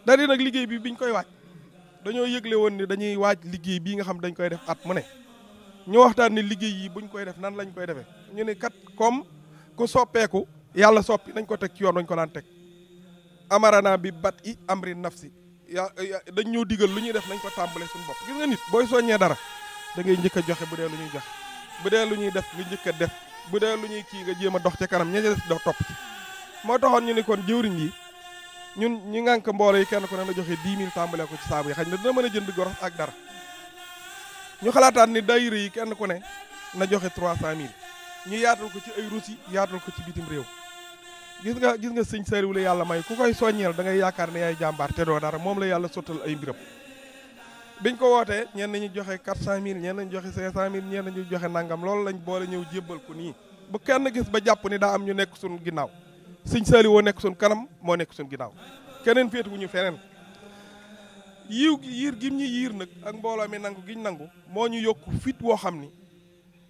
la da di nag liggéey bi biñ koy waaj dañoo yëgle woon ni dañuy waaj liggéey bii nga xam dañ koy def at mu ne ñu waxtaan ni liggéey yi buñ koy def nan lañ koy defee ñu ne kat comme ku soppeeku yàlla soppi nañ ko teg ci yoon dañ ko daan teg amarana bi bat i amri nafsi dañ ñoo digal lu ñuy def nañ ko tàmbale suñu bopp gis nga nit booy soññee dara da ngay njëkk a joxe bu dee lu ñuy joxe bu dee lu ñuy def nga njëkk a def bu dee lu ñuy kii nga jéem a dox ca kanam ña def dox topp ci moo taxoon ñu ni kon jëwriñ yi ñun ñi ngànk mbooloo yi kenn ku ne na joxe 10 000 tàmbale ko ci saabu yi xañ na dina mën a jënd goros ak dara ñu xalaataat ni daayira yi kenn ku ne na joxe 300 000 ñu yaatal ko ci ay Russie yaatal ko ci bitim réew gis nga sëñ Saliou la yàlla may ku koy soññeel da ngay yaakaar ne yaay jàmbaar te doo dara moom la yàlla sottal ay mbiram biñ ko wootee ñenn ñi joxe 400 000 ñenn ñi joxe 500 000 ñenn ñi joxe nangam loolu lañ boole ñëw jébbal ko nii bu kenn gis ba jàpp ni daa am ñu nekk suñ ginnaaw sëñ Saliou woo nekk suñ kanam moo nekk suñ ginnaaw keneen féetu wu ñu feneen yiir gim ñi yiir nag ak mbooloo mi nangu giñ nangu moo ñu yokk fit woo xam ni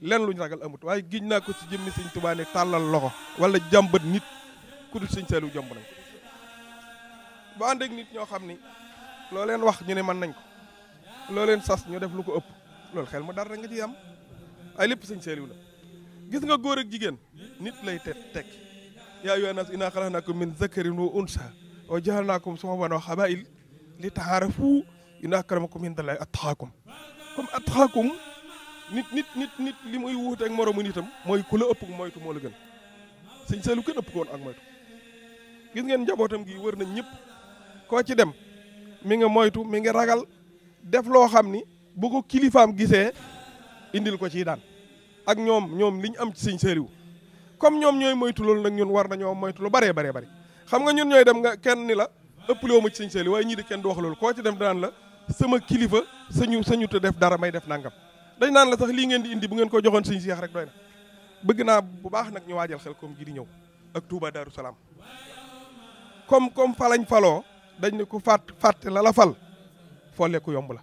lenn luñ ragal amut waaye giñ naa ko ci jëmmi sëñ Tuubaa ne tàllal loxo wala jàmbat nit ku dul sëñ Saliou jomb nañ ko bu ànd ak nit ñoo xam ni loo leen wax ñu ne mën nañ ko loo leen sas ñu def lu ko ëpp loolu xel mu dara nga ci am ay lépp sëñ Saliou la gis nga góor ak jigéen nit lay teg yaa ayyuhan naas innaa xalaqnaakum min zakarin wa unsaa wa ja'alnaakum shu'uban wa qabaa'ila li ta'aarafu inna akramakum indallaahi atqaakum comme atqaakum nit li muy wuute ak moromu nitam mooy ku la ëpp moytu moo la gën sëñ Saliou kenn ëpp ko woon ak moytu gis ngeen njabootam gi wër nañ ñëpp koo ci dem mi nga moytu mi ngi ragal def loo xam ni bu ko kilifaam gisee indil ko ci daan ak ñoom li ñu am ci sëñ Saliou comme ñoom ñooy moytu loolu nag ñun war nañoo moytu lu baree xam nga ñun ñooy dem nga kenn ni la ëppaloo ma ci sëñ Saliou waaye ñii di kenn du wax loolu koo ci dem daan la sama kilifa sañu te def dara may def nangam dañ naan la sax lii ngeen di indi bu ngeen ko joxoon sëñ Cheikh rek doy na bëgg naa bu baax nag ñu waajal Xelcom gi di ñëw ak Touba Darou Salaam comme fa lañ faloo dañ ne ku fàtte la fal folle ku yomb la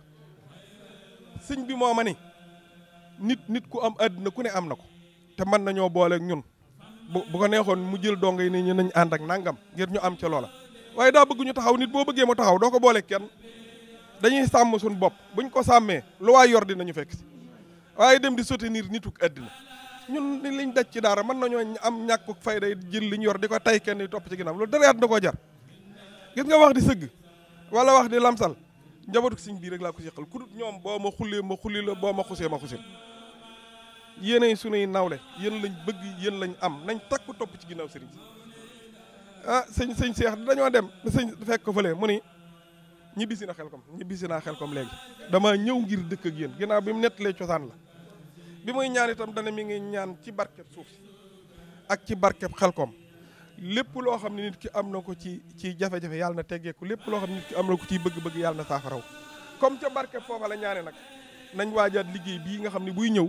sëñ bi moo ma ni nit ku am àddina ku ne am na ko te mën nañoo booleeg ñun bu ko neexoon mu jël dongo yi ni ñu nañ ànd ak nangam ngir ñu am ca loola waaye daa bëgg ñu taxaw nit boo bëggee mu taxaw doo ko booleeg kenn dañuy sàmm suñu bopp buñ ko sàmmee lu waay yor dinañu fekk si waaye dem di soutenir nituk àddina ñun ni liñ daj ci daara mën nañoo am ñàkku fayda jël liñ yor di ko tay kenn topp ci ginnaaw loolu dara na koo jar gis nga wax di sëgg wala wax di lamsal njabootu sëñ bii rek laa ko seqal ku dut ñoom boo ma xullee ma xulli la boo ma xusee ma xusil yéenay sunuy nawle yéen lañ bëgg yéen lañ am nañ takku topp ci ginnaaw sëriñ si ah sëñ Cheikh dañoo dem sëñ fekk ko fële mu ni ñibbisi naa Xelcom léegi dama ñëw ngir dëkk ak yéen ginnaaw bi mu nettalee cosaan la bi muy ñaan itam dana mi ngi ñaan ci barkeb suuf si ak ci barkeb Xelcom lépp loo xam ne nit ki am na ko ci jafe-jafe yàlla na teggeeku lépp loo xam ne nit ki am na ko ciy bëgg-bëgg yàlla na saafaraw comme ca barkeb foofa la ñaane nag nañ waajaat liggéey bii nga xam ne buy ñëw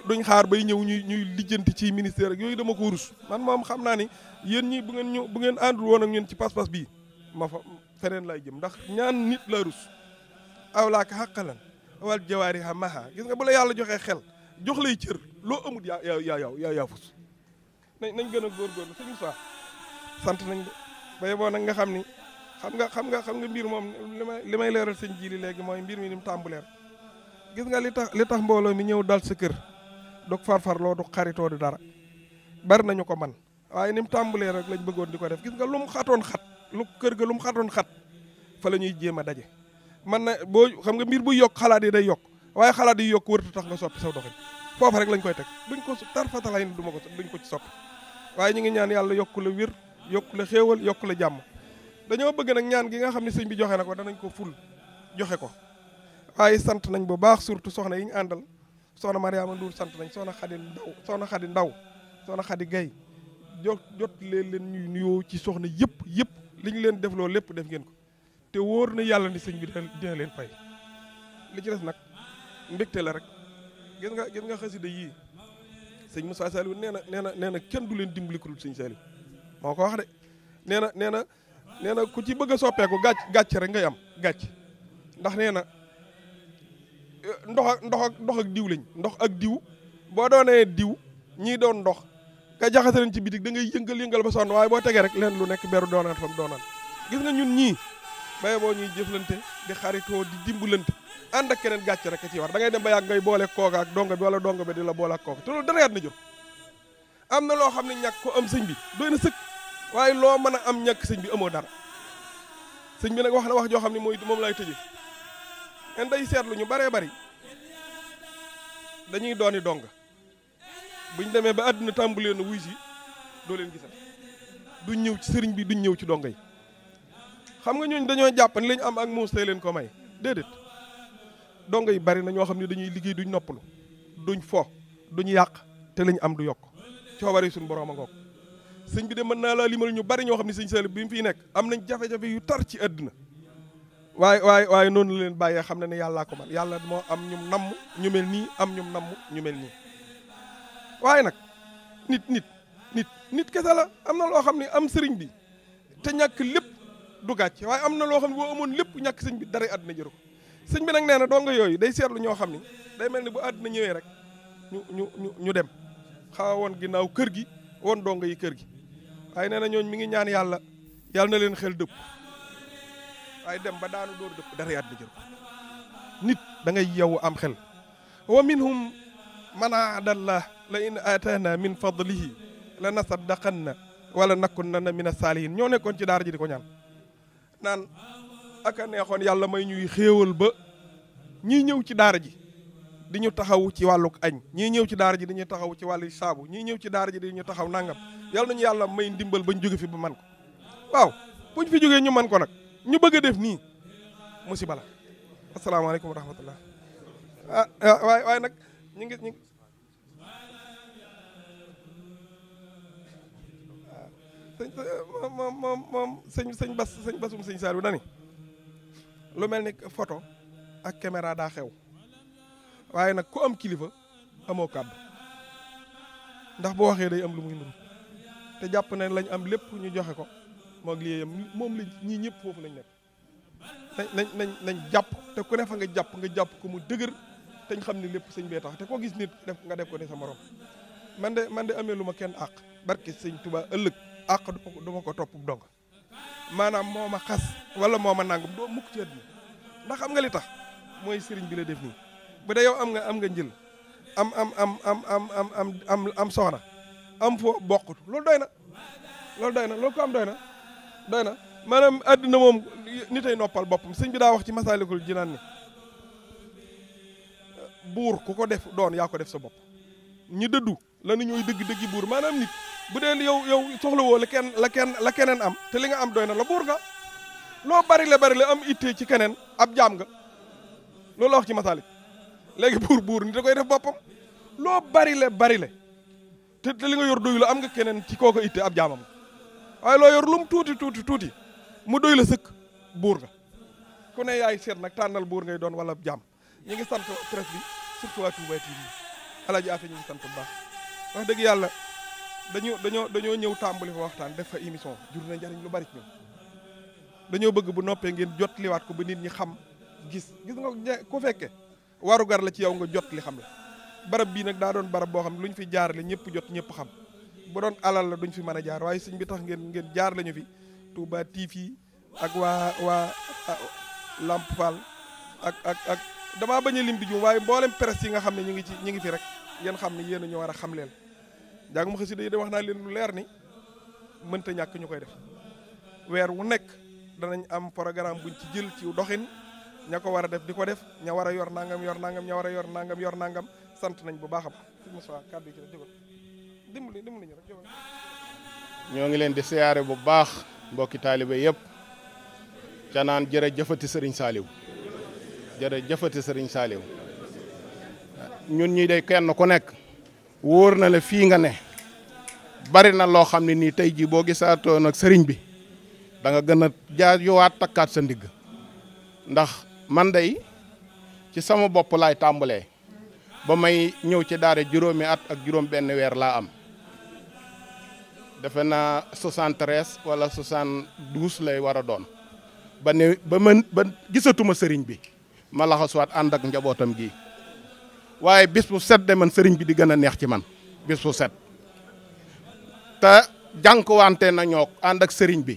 duñ xaar bay ñëw ñuy lijjanti ci ministère ak yooyu dama ko rus man moom xam naa ni yéen ñi bu ngeen àndul woon ak ñun ci pas-pas bii ma fa feneen lay jëm ndax ñaan nit la rus awlaaka xaqalan wal jawaariha maha gis nga bu la yàlla joxee xel jox lay cër loo amut yaa fus nañ gën a góorgóorlu sëñ Moussa sant nañ de bay boo nag nga xam ni xam nga mbir moom li may leeral sëñ ji li léegi mooy mbir mi ni mu tàmbuleer gis nga li tax mbooloo mi ñëw dal sa kër dog farfarloo du xaritoo du dara bari nañu ko man waaye ni mu tàmbuleer rek lañ bëggoon di ko def gis nga lu mu xatoon xat lu kër ga lu mu xatoon xat fa la ñuy jéem a daje man na boo xam nga mbir bu yokk xalaat yi day yokk waaye xalaat yi yokk wërtu tax nga soppi saw doxin foofa rek lañ koy teg duñ ko tarfatalay ni duñ ko ci soppi waaye ñu ngi ñaan yàlla yokku la wér yokku la xéewal yokku la jàmm dañoo bëgg nag ñaan gi nga xam ne sëñ bi joxe na ko danañ ko ful joxe ko waaye sant nañ bu baax surtout soxna yi ñu àndal soxna Mariama Ndour sant nañ soxna Xadi Ndaw soxna Xadi Gay jot leen ñuy nuyoo ci soxna yëpp li ñu leen def loolu lépp def ngeen ko te wóor na yàlla ni sëñ bi dina leen fay li ci des nag mbégte la rek gis nga xasida yii sëñ Moussa Saliou nee na kenn du leen dimbali ku dul sëñ Saliou moo ko wax de nee na ku ci bëgg a soppeeku gàcc rek ngay am gàcc ndax nee na ndox ak diw lañ ndox ak diw boo doonee diw ñii doon ndox nga jaxase leen ci bitig da ngay yëngal ba sonn waaye boo tegee rek leen lu nekk beru doonaan fam doonaan gis nga ñun ñii baye boo ñuy jëflante di xaritoo di dimbalante ànd ak keneen gàcc rek ci war da ngay dem ba yàgg ngay boole kooka ak donga bi wala donga bi di la boole ak kooka te loolu dara yaat na jot am na loo xam ne ñàkk ko am sëñ bi doy na sëkk waaye loo mën a am ñàkk sëñ bi amoo dara sëñ bi nag wax na wax joo xam ne moom lay tëjee en day seetlu ñu baree bari dañuy dooni donga buñ demee ba àdduna tàmbalee na wuy si doo leen gisal duñ ñëw ci sëriñ bi duñ ñëw ci donga yi xam nga ñooñu dañoo jàpp ne li ñu am ak muus tey leen ko may déedéet donga yi bari na ñoo xam ne dañuy liggéey duñ noppalu duñ fo duñ yàq te lañ am du yokk coobare suñu borom a ngoog sëñ bi de mën naa laa limal ñu bari ñoo xam ne sëñ Saliou bi mu fiy nekk am nañ jafe-jafe yu tar ci àdduna waaye noonu la leen bàyyee xam ne yàllaa ko man yàlla moo am ñum namm ñu mel nii am ñum namm ñu mel nii waaye nag nit kese la am na loo xam ne am sëriñ bi te ñàkk lépp du gàcc waaye am na loo xam ne boo amoon lépp ñàkk sëñ bi dara àdduna jëru ko sëñ bi nag nee na donga yooyu day seetlu ñoo xam ne day mel ni bu àdduna ñëwee rek ñu dem xawa woon ginnaaw kër gi woon donga yi kër gi waaye nee na ñooñ mi ngi ñaan yàlla na leen xel dëpp waaye dem ba daanu door dëpp dara àdduna jëru ko nit da ngay yeewu am xel wa minhum man aadallah la in atana min fadlihi la nasaddaqanna wala nakunanna min as-salihin ñoo nekkoon ci daara ji di ko ñaan naan aka neexoon yàlla may ñuy xéewal ba ñii ñëw ci daara ji di ñu taxaw ci wàllu añ ñii ñëw ci daara ji di ñu taxaw ci wàllu saabu ñii ñëw ci daara ji di ñu taxaw nangam yàlla nañu yàlla may ndimbal bañ jóge fi ba man ko waaw buñ fi jógee ñu man ko nag ñu bëgg a def nii musiba la asalaamaaleykum wa rahmatullah waaye nag ñu ngi moom sëñ basum sëñ Saliou dani lu mel ni photo ak caméra daa xew waaye nag ku am kilifa amoo kàddu ndax boo waxee day am lu muy nuru te jàpp ne lañ am lépp ñu joxe ko moog lii moom lañ ñii ñëpp foofu lañ nekk nañ jàpp te ku ne fa nga jàpp ko mu dëgër te ñu xam ne lépp sëñ bee tax te koo gis nit nga def ko ne sa morom man de amee lu ma kenn àq barke sëñ Tuubaa ëllëg àq du ma ko topp dong maanaam moo ma xas wala moo ma nangam doo mukk ci àdduna ndax xam nga li tax mooy sëriñ bi la def nii bu dee yow am nga njël am soxna am foo bokkut loolu doy na loolu ko am doy na maanaam àdduna moom nitay noppal boppam sëñ bi daa wax ci Masaalikul Jinaan ni buur ku ko def doon yaa ko def sa bopp ñi dëddu la nu ñooy dëgg-dëggi buur maanaam nit bu dee yow soxla woo la keneen am te li nga am doy na la buur nga loo bari la am ittee ci keneen ab jaam nga loolu la wax ci Masaalik léegi buur nit da koy def boppam loo bari le te li nga yor doyu la am nga keneen ci kooko ittee ab jaamam waaye loo yor lum tuuti mu doy la sëkk buur nga ku ne yaay seet nag tànnal buur ngay doon wala jaam ñu ngi sant presse bi surtout waa Touba TV Alaaji Afe ñu ngi sant bu baax wax dëgg yàlla dañoo ñëw tàmbali fa waxtaan def fa émission jur na njariñ lu bari ci ñoom dañoo bëgg bu noppee ngeen jot liwaat ko ba nit ñi xam gis nga ku fekke warugar la ci yow nga jot li xam la barab bii nag daa doon barab boo xam ne lu ñu fi jaarale ñëpp jot ñëpp xam bu doon alal la duñ fi mën a jaar waaye sëñ bi tax ngeen jaar lañu fi Touba TV ak waa Lamp Fall ak damaa bañ a lim di jum waaye mboolem presse yi nga xam ne ñu ngi fi rek ngeen xam ne yéen a ñu war a xam leen jàngum xasida yi de wax naa leen lu leer ni mënta ñàkk ñu koy def weer wu nekk danañ am programme buñ ci jël ci doxin ña ko war a def di ko def ña war a yor nangam ña war a yor nangam sant nañ bu baax a baax sëñ Moussa kàddu gi rek dimbali ñu rek ñoo ngi leen di siyaare bu baax mbokki taalibe yëpp ca naan jërëjëfati sëriñ Saliou jërëjëfati sëriñ Saliou ñun ñi day kenn ku nekk wóor na la fii nga ne bari na loo xam ne nii tey jii boo gisaatoo nag sëriñ bi da nga gën a jaajuwaat takkaat sa ndigg ndax man day ci sama bopp laay tàmbalee ba may ñëw ci daara juróomi at ak juróom benn weer laa am defe naa 73 wala 72 lay war a doon ba gisatuma sëriñ bi ma laxasuwaat ànd ak njabootam gi waaye bis bu set de man sëriñ bi di gën a neex ci man bis bu set te jànkuwante nañoo ànd ak sëriñ bi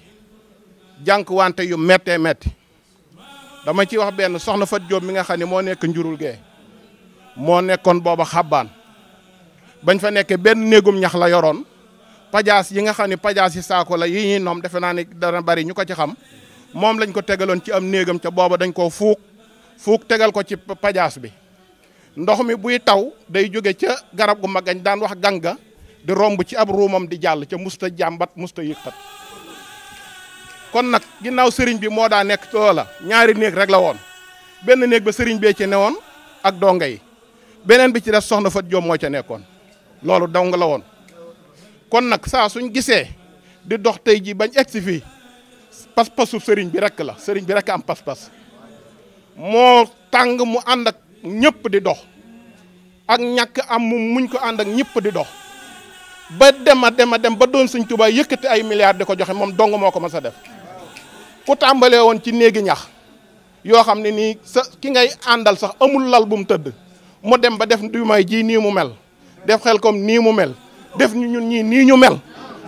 jànkuwante yu méttee métti dama ci wax benn soxna Fat Jóob mi nga xam ne moo nekk njurul gee moo nekkoon booba xabbaan bañ fa nekkee benn néegum ñax la yoroon pajaas yi nga xam ne pajaas yi saako la yi ñuy noom defe naa ne dana bari ñu ko ci xam moom lañ ko tegaloon ci am néegam ca booba dañ koo fuuk tegal ko ci pajaas bi ndox mi buy taw day jóge ca garab gu magañ daan wax ganga di romb ci ab ruumam di jàll ca musta jàmbat musta yëkkat kon nag ginnaaw sëriñ bi moo daa nekk loola ñaari néeg rek la woon benn néeg ba sëriñ bee ci newoon ak donga yi beneen bi ci def soxna Fat Jóob moo ca nekkoon loolu dong la woon kon nag saa suñ gisee di dox tey ji bañ egsi fii pas-pasu sëriñ bi rek la sëriñ bi rek am pas-pas moo tàng mu ànd ak ñëpp di dox ak ñàkk am mu muñ ko ànd ak ñëpp di dox ba dem ba doon Sëñ Tuubaa yëkkati ay milliards di ko joxe moom dong moo ko mas a def ku tàmbalee woon ci néegi ñax yoo xam ne nii sa ki ngay àndal sax amul lal bu mu tëdd mu dem ba def du may ji nii mu mel def xel comme nii mu mel def ñu ñun ñii nii ñu mel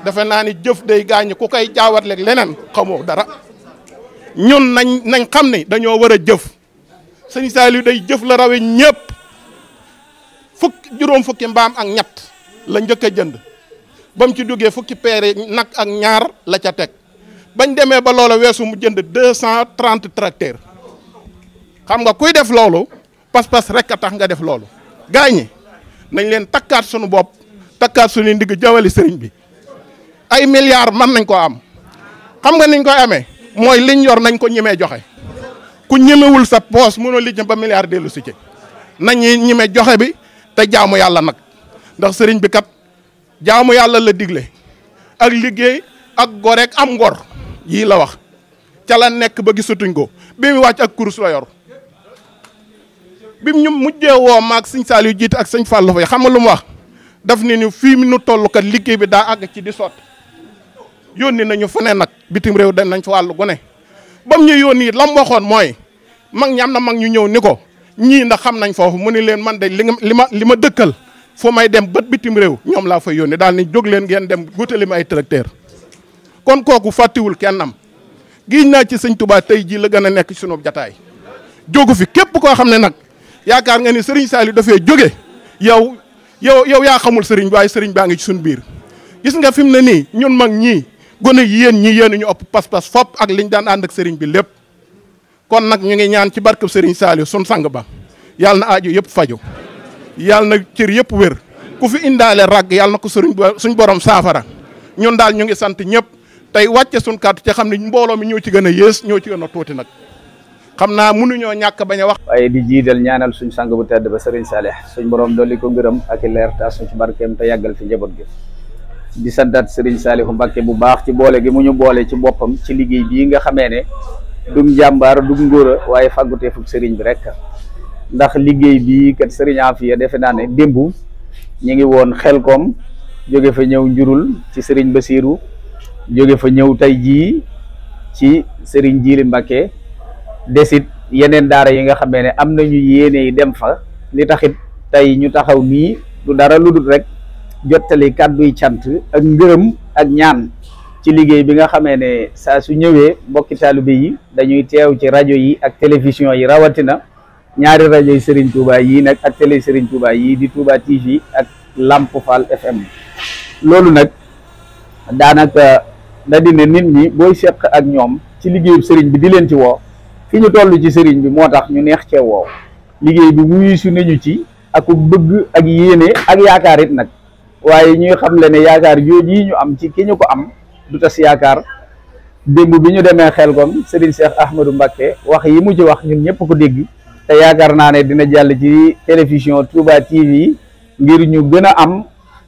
defe naa ni jëf day gaañ ku koy jaawatleeg leneen xamoo dara ñun nañ xam ne dañoo war a jëf Sëñ Saliou day jëf la rawe ñëpp juróom fukki mbaam ak ñett la njëkk a jënd ba mu ci duggee fukki peere nag ak ñaar la ca teg bañ demee ba loola weesu mu jënd 230 tracteurs xam nga kuy def loolu pas-pas rek a tax nga def loolu gaañi nañ leen takkaat sunu bopp takkaat suñu ndigg jawali sëriñ bi ay milliards mën nañ ko am xam nga niñ koy amee mooy liñ yor nañ ko ñemee joxe ku ñemewul sa poos mënoo lijjëm ba milliard dellu si ci nañ ñeme joxe bi te jaamu yàlla nag ndax sëriñ bi kat jaamu yàlla la digle ak liggéey ak goreek am ngor yii la wax ca la nekk ba gisatuñ ko bi mu wàcc ak kurus la yor bi ñu mujjee woo maag Sëñ Saliou jiite ak Sëñ Fallou Faye xam nga lu mu wax daf ne ni fii mi nu toll kat liggéey bi daa àgg ci di sotti yónni nañu fu ne nag bitim réew dañ nañ fa wàllu gu ne bam ñu yónni it la mu waxoon mooy mag ñi am na mag ñu ñëw ni ko ñii ndax xam nañ foofu mu ni leen man de li ma dëkkal fu may dem bët bitim réew ñoom laa fay yónni daal ni jóg leen ngeen dem wutali ma ay tracteur kon kooku fàttiwul kenn am giñ naa ci Sëñ Tuubaa tey jii la gën a nekk ci sunu jataay jógu fi képp koo xam ne nag yaakaar nga ni Sëriñ Saliou dafay jóge yow yaa xamul sëriñ waaye sëriñ baa ngi ci suñu biir gis nga fi mu ne nii ñun mag ñii gone yéen ñi yéen ñu ëpp pas-pas fop ak liñ daan ànd ak sëriñ bi lépp kon nag ñu ngi ñaan ci barkeb Sëriñ Saliou sun sang ba yàlla na aaju yëpp faju yàlla na cër yëpp wér ku fi indaale rag yàlla na ko suñ borom saafara ñun daal ñu ngi sant ñëpp tey wàcce suñ kàddu ci xam ne mbooloo mi ñoo ci gën a yées ñoo ci gën a tuuti nag xam naa mënuñoo ñàkk bañ a wax. waaye di jiital ñaanal suñ sang bu tedd ba Serigne Salih suñ borom dolli ko ngërëm ak i leer taas suñ ci barkeem te yàggal fi njaboot gi di santaat Serigne Saliou Mbacké bu baax ci boole gi mu ñu boole ci boppam ci liggéey bii nga xamee ne dum jàmbaar dum ngóora waaye fàggutee fuk Serigne bi rek ndax liggéey bii kat Serigne Afia defe naa ne démb ñu ngi woon Xelkom jóge fa ñëw njurul ci Serigne Bassirou jóge fa ñëw tey jii ci Serigne Djili Mbacké desit yeneen daara yi nga xamee ne am nañu yéene yi dem fa. li taxit tey ñu taxaw nii du dara lu dul rek jottali kàdduy cant ak ngërëm ak ñaan ci liggéey bi nga xamee ne saa su ñëwee mbokki taalibe yi dañuy teew ci rajo yi ak télévision yi, rawatina ñaari rajo yi Serigne Touba yii nag ak télé Serigne Touba yii di Touba TV ak Lamp Fall FM. loolu nag daanaka da di ne nit ñi booy seq ak ñoom ci liggéeyu Serigne bi di leen ci woo fi ñu toll ci Serigne bi moo tax ñu neex cee woo liggéey bi wuyu su nañu ci ak bëgg ak yéene ak yaakaar it nag, waaye ñuy xam le ne yaakaar jooju yi ñu am ci ki ñu ko am du tas yaakaar. démb bi ñu demee Xelkom Serigne Cheikh Ahmadou Mbacké wax yi mu ci wax ñun ñëpp ko dégg, te yaakaar naa ne dina jàll ci télévision Touba TV ngir ñu gën a am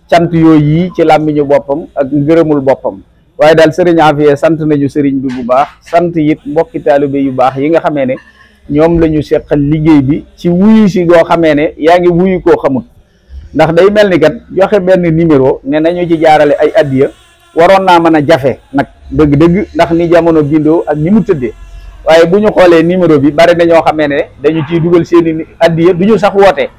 cant yooyu yi ci làmmiñu boppam ak ngërëmul boppam. waaye daal Serigne Afia sant nañu Serigne bi bu baax, sant it mbokki taalibe yu baax yi nga xamee ne ñoom la ñu seqal liggéey bi ci wuyu si goo xamee ne yaa ngi wuyu koo xamut. ndax day mel ni kat joxe benn numéro ne nañu ci jaarale ay addiya waroon naa mën a jafe nag dëgg-dëgg, ndax ni jamono bindoo ak ni mu tëddee. waaye bu ñu xoolee numéro bi bari na ñoo xamee ne dañu ciy dugal seeni addiya du ñu sax woote.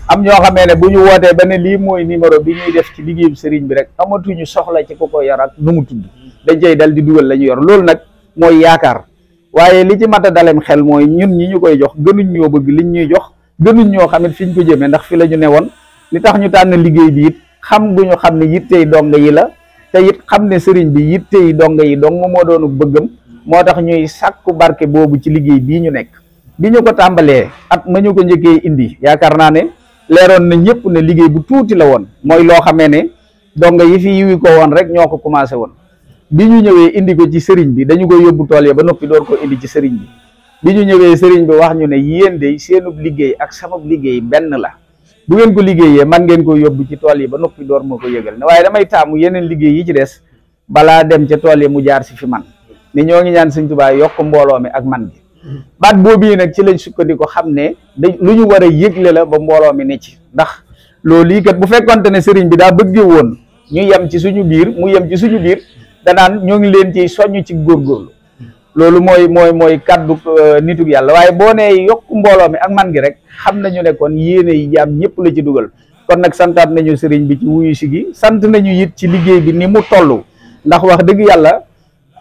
am ñoo xamee ne bu ñu wootee ba ne lii mooy numéro bi ñuy def ci liggéeyu Serigne bi rek amatuñu soxla ci ku ko yor ak nu mu tudd, dañ cay dal di dugal la ñu yor. loolu nag mooy yaakaar. waaye li ci mat a dalem xel mooy ñun ñi ñu koy jox gënuñ ñoo bëgg liñ ñuy jox, gënuñ ñoo xamit fiñ ko jëmee, ndax fi la ñu ne woon. li tax ñu tànn liggéey bi it xam gu ñu xam ne yittey donga yi la, te it xam ne Serigne bi yittey donga yi dong moo doonu bëggam, moo tax ñuy sàkku barke boobu ci liggéey bii ñu nekk. bi ñu ko tàmbalee at ma ñu ko njëkkee indi yaakaar naa ne leeroon na ñëpp ne liggéey bu tuuti la woon, mooy loo xamee ne donga yi fi yiwi ko woon rek ñoo ko commencé woon. bi ñu ñëwee indi ko ci Serigne bi dañu ko yóbbu tool ya ba noppi door ko indi ci Serigne bi ñu ñëwee Serigne bi wax ñu ne yéen de seenub liggéey ak samab liggéey benn la, bu ngeen ko liggéeyee man ngeen ko yóbbu ci tool yi ba noppi door ma ko yëgal ne waaye damay taamu yeneen liggéey yi ci des balaa dem ca tool yi mu jaar si fi man ni ñoo ngi ñaan Sëñ Tuubaa yokk mbooloo mi ak man gi. baat boobu nag ci lañ sukkandiku xam ne lu ñu war a yëgle la ba mbooloo mi ne ci, ndax loolu yi kat bu fekkonte ne Serigne bi daa bëggee woon ñu yem ci suñu biir mu yem ci suñu biir danaan ñoo ngi leen ci soññ ci góorgóorlu. loolu mooy kaddu nitug yàlla. waaye boo nee yokk mbooloo mi ak man gi rek xam nañu ne kon yéene yi jaam ñëpp la ci dugal. kon nag santaat nañu Serigne bi ci wuyu si gi, sant nañu it ci liggéey bi ni mu toll, ndax wax dëgg yàlla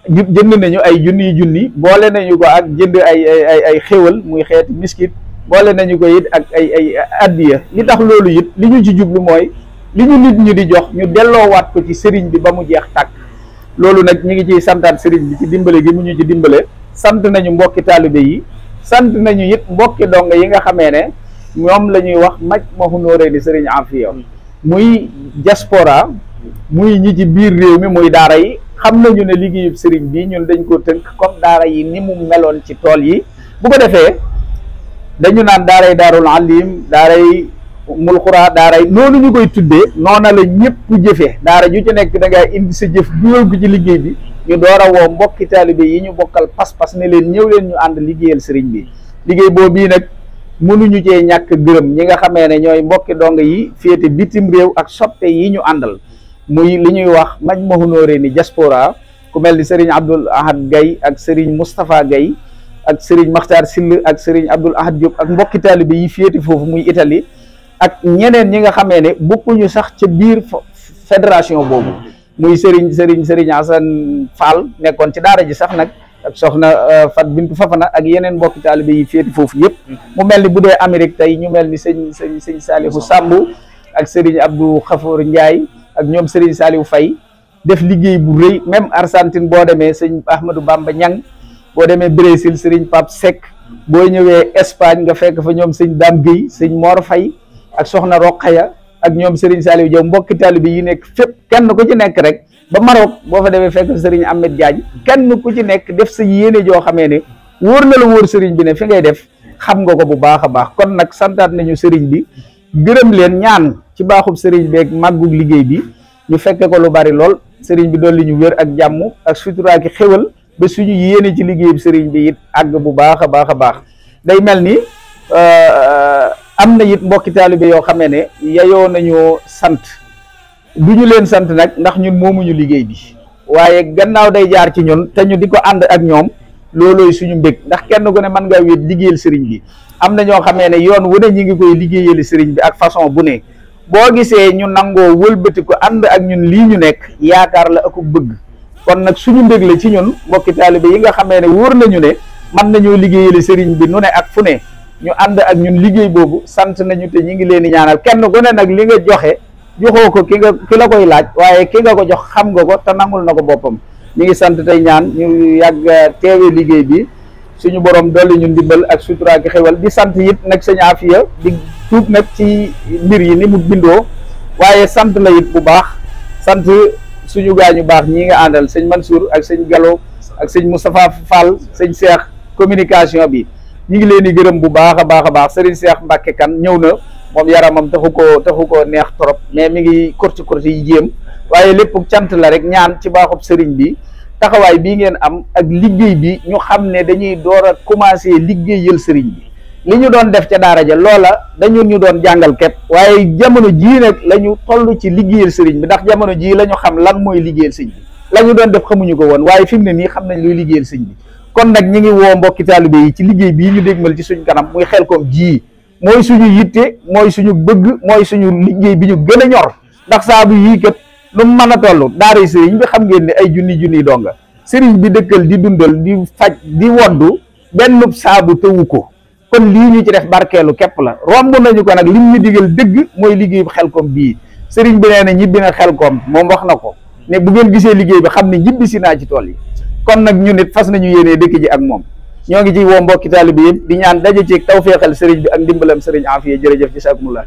jënd nañu ay junni boole nañu ko ak jënd ay xéwal muy xeeti miskit, boole nañu ko it ak ay addiya. li tax loolu it li ñu ci jublu mooy li ñu nit ñi di jox ñu delloowaat ko ci Serigne bi ba mu jeex tàkk. loolu nag ñu ngi ciy santaat Serigne bi ci dimbale gi mu ñu ci dimbale. sant nañu mbokki taalibe yi, sant nañu it mbokki donga yi nga xamee ne ñoom la ñuy wax Majmahun Nurayni Serigne Afia, muy diaspora muy ñi ci biir réew mi muy daara yi. xam nañu ne liggéeyub Serigne bi ñun dañ ko tënk comme daara yi ni mu meloon ci tool yi. bu ko defee dañu naan daaray Daarul Alim, daaray Umul Xuraa, daaray noonu ñu koy tuddee noona la ñëpp jëfee. daara ju ci nekk da ngay indi sa jëf dugal ko ci liggéey bi, ñu door a woo mbokki taalibe yi ñu bokkal pas-pas ne leen ñëw leen ñu ànd liggéeyal Serigne bi. liggéey boobu bii nag mënuñu cee ñàkk gërëm ñi nga xamee ne ñooy mbokki dong yi féete bitim réew ak soppe yi ñu àndal, muy li ñuy wax Majmahun Nurayni diaspora, ku mel ni Serigne Abdoul Ahad Gaye ak Serigne Moustapha Gaye ak Serigne Makhtar Sill ak Serigne Abdoul Ahad Diop ak mbokki taalibe yi féete foofu muy Italie, ak ñeneen ñi nga xamee ne bokkuñu sax ca biir fédération boobu, muy Serigne Assane Fall nekkoon ci daara ji sax nag, ak soxna Fat Bintu Fafana ak yeneen mbokki taalibe yi féete foofu yëpp. mu mel ni bu dee Amérique tey ñu mel ni sëñ Salihu Samb ak Serigne Abdou Khafour Ndiaye ak ñoom Serigne Saliou Faye def liggéey bu rëy. même Argentine boo demee sëñ Ahmadou Bamba Ñang, boo demee Brésil Serigne Pape Seck, boo ñëwee Espagne nga fekk fa ñoom sëñ Dame Guèye, sëñ Mor Faye ak soxna Rokhaya ak ñoom Serigne Saliou Diaw, mbokki taalibe yi nekk fépp kenn ku ci nekk rek ba Maroc boo fa demee fekk Serigne Ahmed Diagne, kenn ku ci nekk def sa yéene joo xamee ne wóor na la wóor Serigne bi ne fi ngay def xam nga ko bu baax a baax. kon nag santaat nañu Serigne bi, gërëm leen, ñaan ci baaxub Serigne beeg màggug liggéey bi ñu fekke ko lu bari lool. Serigne bi dolli ñu wér ak jàmm ak sutura ki xéwal ba suñu yéene ci liggéeyub Serigne bi it àgg bu baax a baax a baax. day mel ni am na it mbokki taalibe yoo xamee ne yayoo nañoo sant, du ñu leen sant nag ndax ñun moomuñu liggéey bi, waaye gannaaw day jaar ci ñun te ñu di ko ànd ak ñoom, loolooy suñu mbég ndax kenn ku ne mën ngaa wéet liggéeyal sëriñ bi am na ñoo xamee ne yoon wu ne ñi ngi koy liggéeyali sëriñ bi ak façon bu ne boo gisee ñu nangoo wëlbati ko ànd ak ñun lii ñu nekk yaakaar la ak bëgg kon nag suñu mbég la ci ñun mbokki taalibe yi nga xamee ne wóor nañu ne mën nañoo liggéeyali sëriñ bi nu ne ak fu ne ñu ànd ak ñun liggéey boobu sant nañu te ñi ngi leen di ñaanal kenn ku ne nag li nga joxoo ko ki la koy laaj waaye ki nga ko jox xam nga ko te nangul na ko boppam ñu ngi sant tey ñaan ñu yàgg teewe liggéey bi suñu borom dolli ñu ndimbal ak sutura ki xewal di sant it nag sëñ Afia di tuub nag ci mbir yi ni mu bindoo waaye sant la it bu baax sant suñu gaañu baax ñii nga àndal sëñ Mansour ak sëñ Gallo ak sëñ Moustapha Fall sëñ Cheikh communication bi ñu ngi leen di gërëm bu baax a baax Serigne Cheikh Mbacke kan ñëw na moom yaramam taxu ko neex trop mais mi ngi korti yi jéem waaye lépp cant la rek ñaan ci baaxub sëriñ bi taxawaay bii ngeen am ak liggéey bi ñu xam ne dañuy door a commencé liggéeyal sëriñ bi li ñu doon def ca daara ja loola dañu ñu doon jàngal képp waaye jamono jii nag la ñu toll ci liggéeyal sëriñ bi ndax jamono jii la ñu xam lan mooy liggéeyal sëriñ bi la ñu doon def xamuñu ko woon waaye fi mu ne nii xam nañ luy liggéeyal sëriñ bi kon nag ñi ngi woo mbokki taalibe yi ci liggéey bii ñu dégmal ci suñ kanam muy Xelcom ji mooy suñu yitte mooy suñu bëgg mooy suñu liggéey bi ñu gën a ñor ndax saabu yii kat lu mu mën a toll daara sëriñ bi xam ngeen ne ay junni donga sëriñ bi dëkkal di dundal di faj di woddu benn saabu tëwu ko kon lii ñu ci def barkeelu képp la romb nañu ko nag lim ñu digal dëgg mooy liggéey bu Xelcom bii sëriñ bi nee na ñibbi na Xelcom moom wax na ko ne bu ngeen gisee liggéey bi xam ne ñibbi si naa ci tool yi kon nag ñu nit fas nañu yéenee dëkk ji ak moom ñoo ngi ci woo mbokki taalibe yëpp di ñaan daje ci tawfeexal sëriñ bi ak ndimbalam sëriñ Afia jërëjëf ci sakumullah.